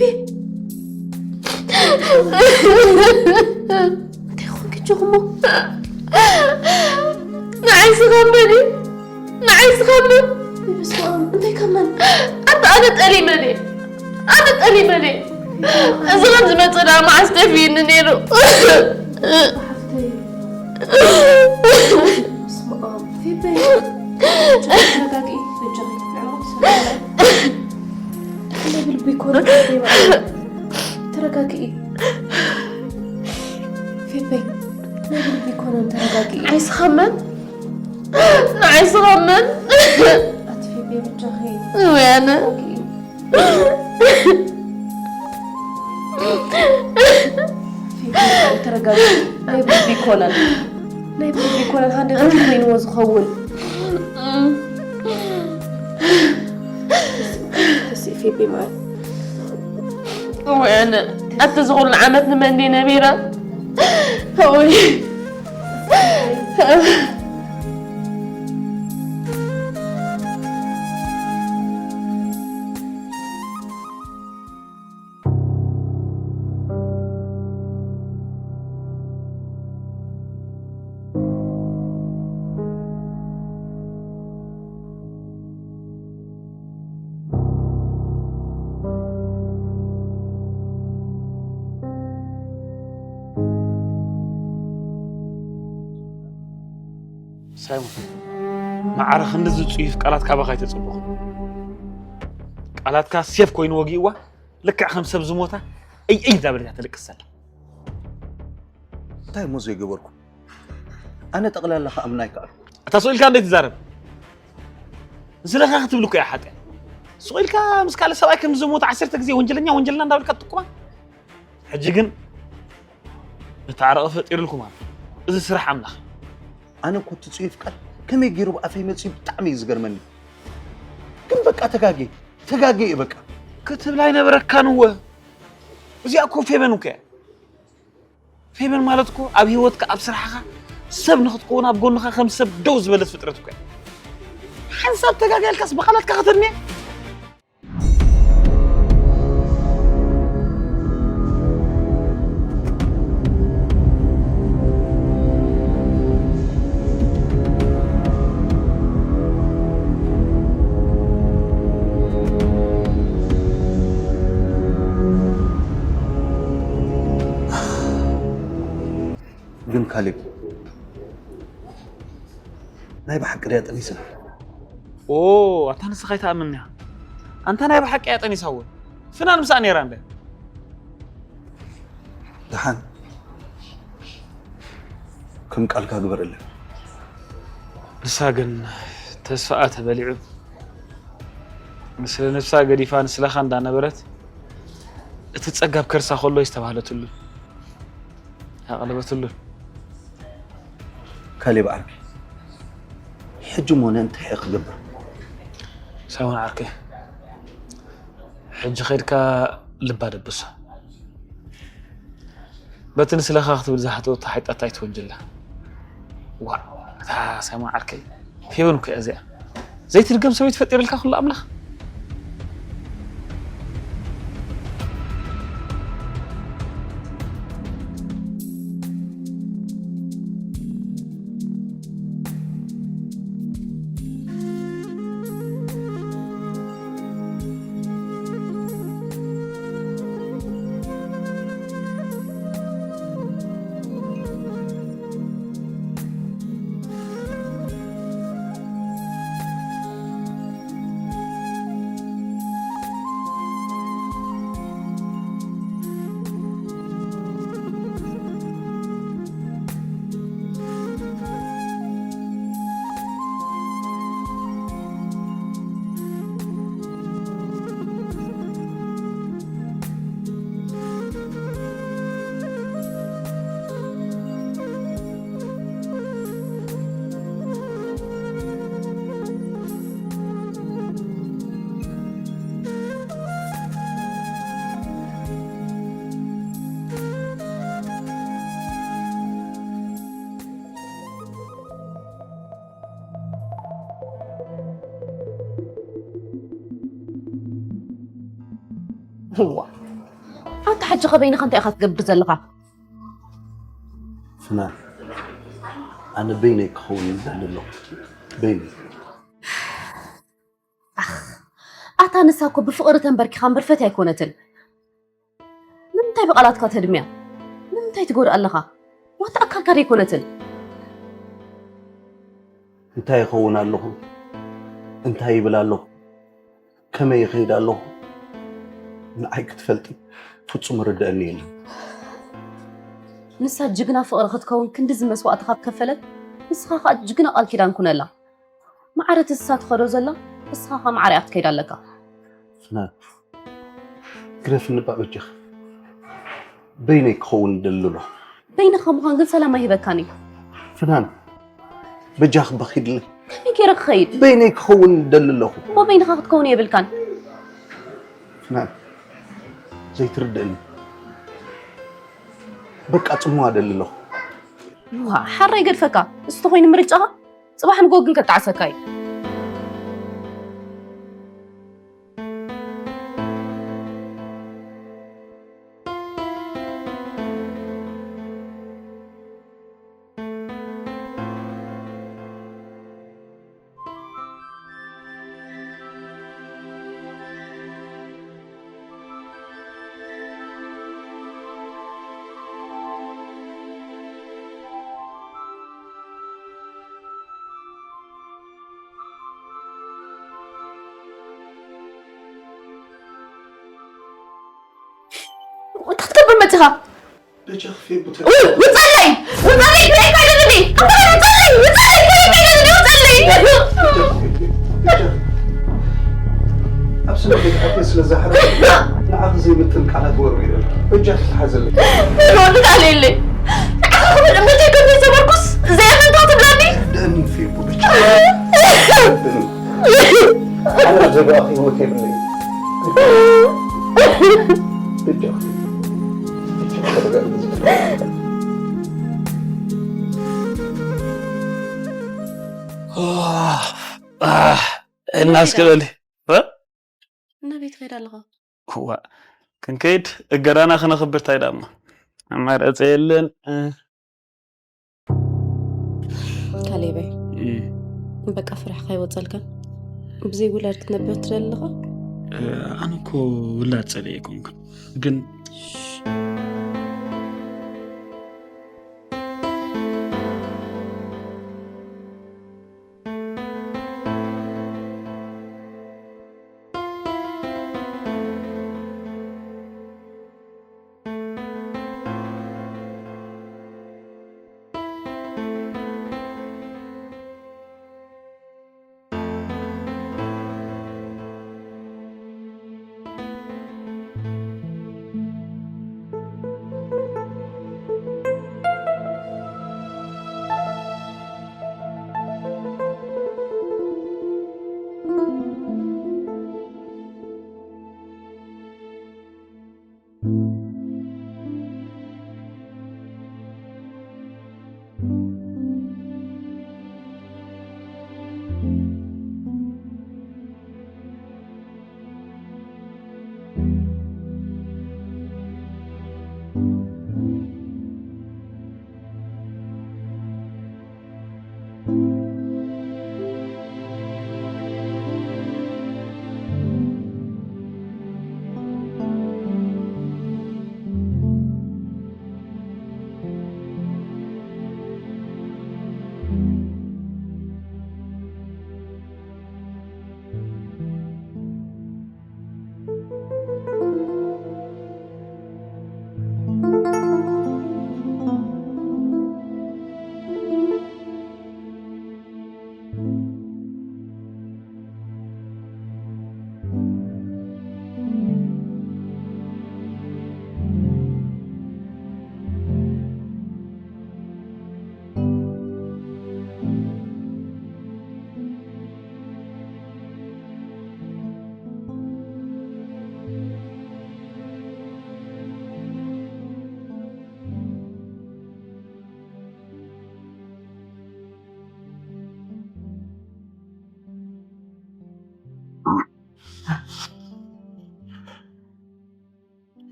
እንታይ ኾንኪ ጆኹሞ? ንዓይ ዝኸመኒ፣ ንዓይ ዝኸመን። በስመ ኣብ፣ እንታይ ከመን? ኣታ ኣነ ጠሊመኒ፣ ኣነ ጠሊመኒ። እዚ ከም ዝመጽእ ደኣ መዓስ ጠፊእኒ ነይሩ። ሓፍተይ፣ በስመ ኣብ፣ ፊቢ፣ ተረጋግኢ፣ በጃኺ። ንዕኡ ሰላም። ናይ ብልቢ ይኮነ፣ ተረጋግኢ። ፊበይ፣ ናይ ብልቢ ይኮነ፣ ተረጋግኢ። ንዓይ ዝኸመን፣ ንዓይ ዝኸመን። ኣቲ ፊበይ፣ ብጃኺ። ወይ ኣነ። ተረጋግኢ። ፊበይ፣ ተረጋግኢ። ናይ ብልቢ ይኮነ። ናይ ብልቢ ይኮነ፣ ሃንደበት ኮይንዎ ዝኸውን። ተስኢ ፊቢ ማለት። እወ፣ ኣነ ኣቲ ዝኹሉ ዓመት ንመን ድየ ነቢረ? እወ። ሳይሞን፣ ማዕረ ክንድዚ ጽዩፍ ቃላት ካባኻ ኣይተጸበኹን። ቃላትካ ሴፍ ኮይኑ ወጊእዋ፣ ልክዕ ከም ሰብ ዝሞታ እይ እይ እንዳበለት እያ ተለቅስ ዘላ። እንታይ እሞ ዘይገበርኩ? ኣነ ጠቕላላ ክኣምና ኣይከኣልኩ። ኣታ ስቕ ኢልካ እንዴት ትዛረብ? ዝለኻ ክትብል እኮ እያ ሓጢኣት። ስቕ ኢልካ ምስ ካልእ ሰብኣይ ከም ዝሞተ ዓሰርተ ግዜ ወንጀለኛ፣ ወንጀለኛ እንዳበልካ ትጥቁማ። ሕጂ ግን መተዓረቒ ፈጢሩልኩም ኣሎ። እዚ ስራሕ ኣምላኽ። ኣነ እኮ እቲ ጽዩፍ ቃል ከመይ ገይሩ ብኣፈይ መጺኡ ብጣዕሚ እዩ ዝገርመኒ። ግን በቃ ተጋግየ፣ ተጋግየ እየ በቃ። ክትብል ኣይነበረካን እወ። እዚኣ እኮ ፌበን እኮ እያ። ፌበን ማለት እኮ ኣብ ህይወትካ፣ ኣብ ስራሕኻ ሰብ ንኽትከውን ኣብ ጎንኻ ከም ሰብ ደው ዝበለት ፍጥረት እኮ እያ። ሓንሳብ ተጋግያ ኢልካስ ብቓላትካ ከተድንያ? ግን ካሌብ ናይ ብሓቂ ድያ ጠኒሳ? ኦ፣ ኣታ ንስኻ ኣይትኣምን እያ። ኣንታ ናይ ብሓቂ እያ ጠኒሳ እውን። ፍናን ምስኣ ነይራ እንደ። ደሓን ከም ቃልካ ግበረለይ። ንሳ ግን ተስፋኣ ተበሊዑ፣ ስለ ነብሳ ገዲፋ ንስለኻ እንዳነበረት፣ እቲ ጸጋብ ከርሳ ከሎ ዝተባህለትሉ ኣቕለበትሉ። ካሌብ ዓርከይ፣ ሕጂ እሞ እንታይ እየ ክገብር? ሳሙን ዓርከይ፣ ሕጂ ኸይድካ ልባ ደብሶ። በቲ ንስለኻ ክትብል ዝሓተወቶ ሓይጣት ኣይትወንጅላ። ዋእ፣ እታ ሳሙን ዓርከይ፣ ፌብን እኮ እያ እዚኣ። ዘይትድገም ሰበይቲ ፈጢርልካ ኩሉ ኣምላኽ። እዋ፣ ኣንታ ሕጂ ኸ በይንኻ እንታይ ኢኻ ትገብር ዘለኻ? ፍናን፣ ኣነ በይነይ ክኸውን ይደሊ ኣለኹ። በይነይ። ኣኽ፣ ኣታ ንሳ እኮ ብፍቕሪ ተንበርኪኻ እምበር ፈትያ ኣይኮነትን። ንምንታይ ብቓላትካ ተድምያ? ንምንታይ ትጎድኣ ኣለኻ? ዋታ ኣካልካ ደይኮነትን? እንታይ ይኸውን ኣለኹ? እንታይ ይብል ኣለኹ? ከመይ ይኸይድ ኣለኹ? ንዓይ ክትፈልጢ ፍጹም ርድአኒ የለን። ንሳ ጅግና ፍቕሪ ክትከውን ክንድዚ መስዋእቲ ካብ ከፈለት፣ ንስኻ ኸኣ ጅግና ቃል ኪዳን ኩነላ። ማዕረ እቲ ንሳ ትኸዶ ዘላ፣ ንስኻ ኸኣ ማዕረ እያ ክትከይድ ኣለካ። ፍናን፣ ግደፍኒ እባ በጃኺ። በይነይ ክኸውን እደሊ ኣለኹ። በይንኻ ምዃን ግን ሰላም ኣይህበካን እዩ። ፍናን፣ በጃኺ እባ ኺድለይ። ከመይ ገይረ ክኸይድ? በይነይ ክኸውን እደሊ ኣለኹ። እሞ በይንኻ ክትከውን የብልካን። ፍናን፣ ዘይትርድእኒ። በቃ ጽምዋ እደሊ ኣለኹ። ዋ፣ ሓራይ ገድፈካ። እሱ ተኾይኑ ምርጫኻ፣ ጽባሕ ንግሆ ግን ከጣዕሰካ እዩ። እንታይ ክትገብር መጺኻ? በጃኺ ፌቡ፣ ተ- ውይ፣ ውጸለይ! ውጸለይ! ክርእየካ ኣይደልን! ውጸለይ! ውጸለይ! ክርእየካ ኣይደልን! ውጸለይ! በጃኺ ፌቡ፣ በጃኺ። ኣብ ስነ-ስርዓት ስለ ዝሓረረ ንዓኺ ዘይምጥን ቃላት ወርዊረ። በጃኺ ተሓዘለይ። ወዲ ቃል የለይ። ንዓኻ ክብል እምነተይ ከም ዘይሰበርኩስ ዘይኣመንካ ትብለኒ? ርድእኒ ፌቡ፣ በጃኺ። ርድእኒ። ኣነ ብዘይብኣኺ ህይወት የብለይን። በጃኺ። እናስከለሊ። እ? እና ቤት ከይዳ ኣለኻ? እዋ፣ ክንከይድ እገዳና ክነኽብር ታይ ዳማ? ኣማራጺ የለን። እ። ካሌበይ፣ እ። በቃ ፍርሕኻ ይወጸልካን? ብዘይ ውላድ ክትነብር ትደሊ ኣለኻ? እ፣ ኣነ እኮ ውላድ ጸሊኤ ኣይኮንኩን። ግን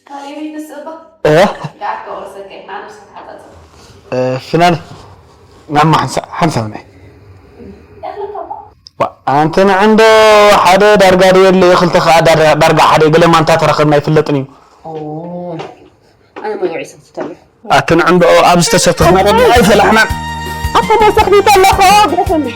ካሌብ ይንስእ እባ። እ ጋር ከወሰከ ማነው ስትሓጣጥ እ፣ ፍናን ማማ ሓንሳ ሓንሳ ናይ ያለከባ ዋ፣ ኣንቲ ንዕንዶ ሓደ ዳርጋ ዶ የለ፣ ክልተ ከዓ ዳር- ዳርጋ ሓደ ገለ ማንታ ተረኸብና ኣይፍለጥን እዩ። ኣነ መግዒ ሰትተሉ ኣቲ ንዕንዶ ኣብ ዝተሰተና ደሞ ኣይፈላሕናን። ኣታ መሰኽቢት ኣለኹ ግደፈኒ።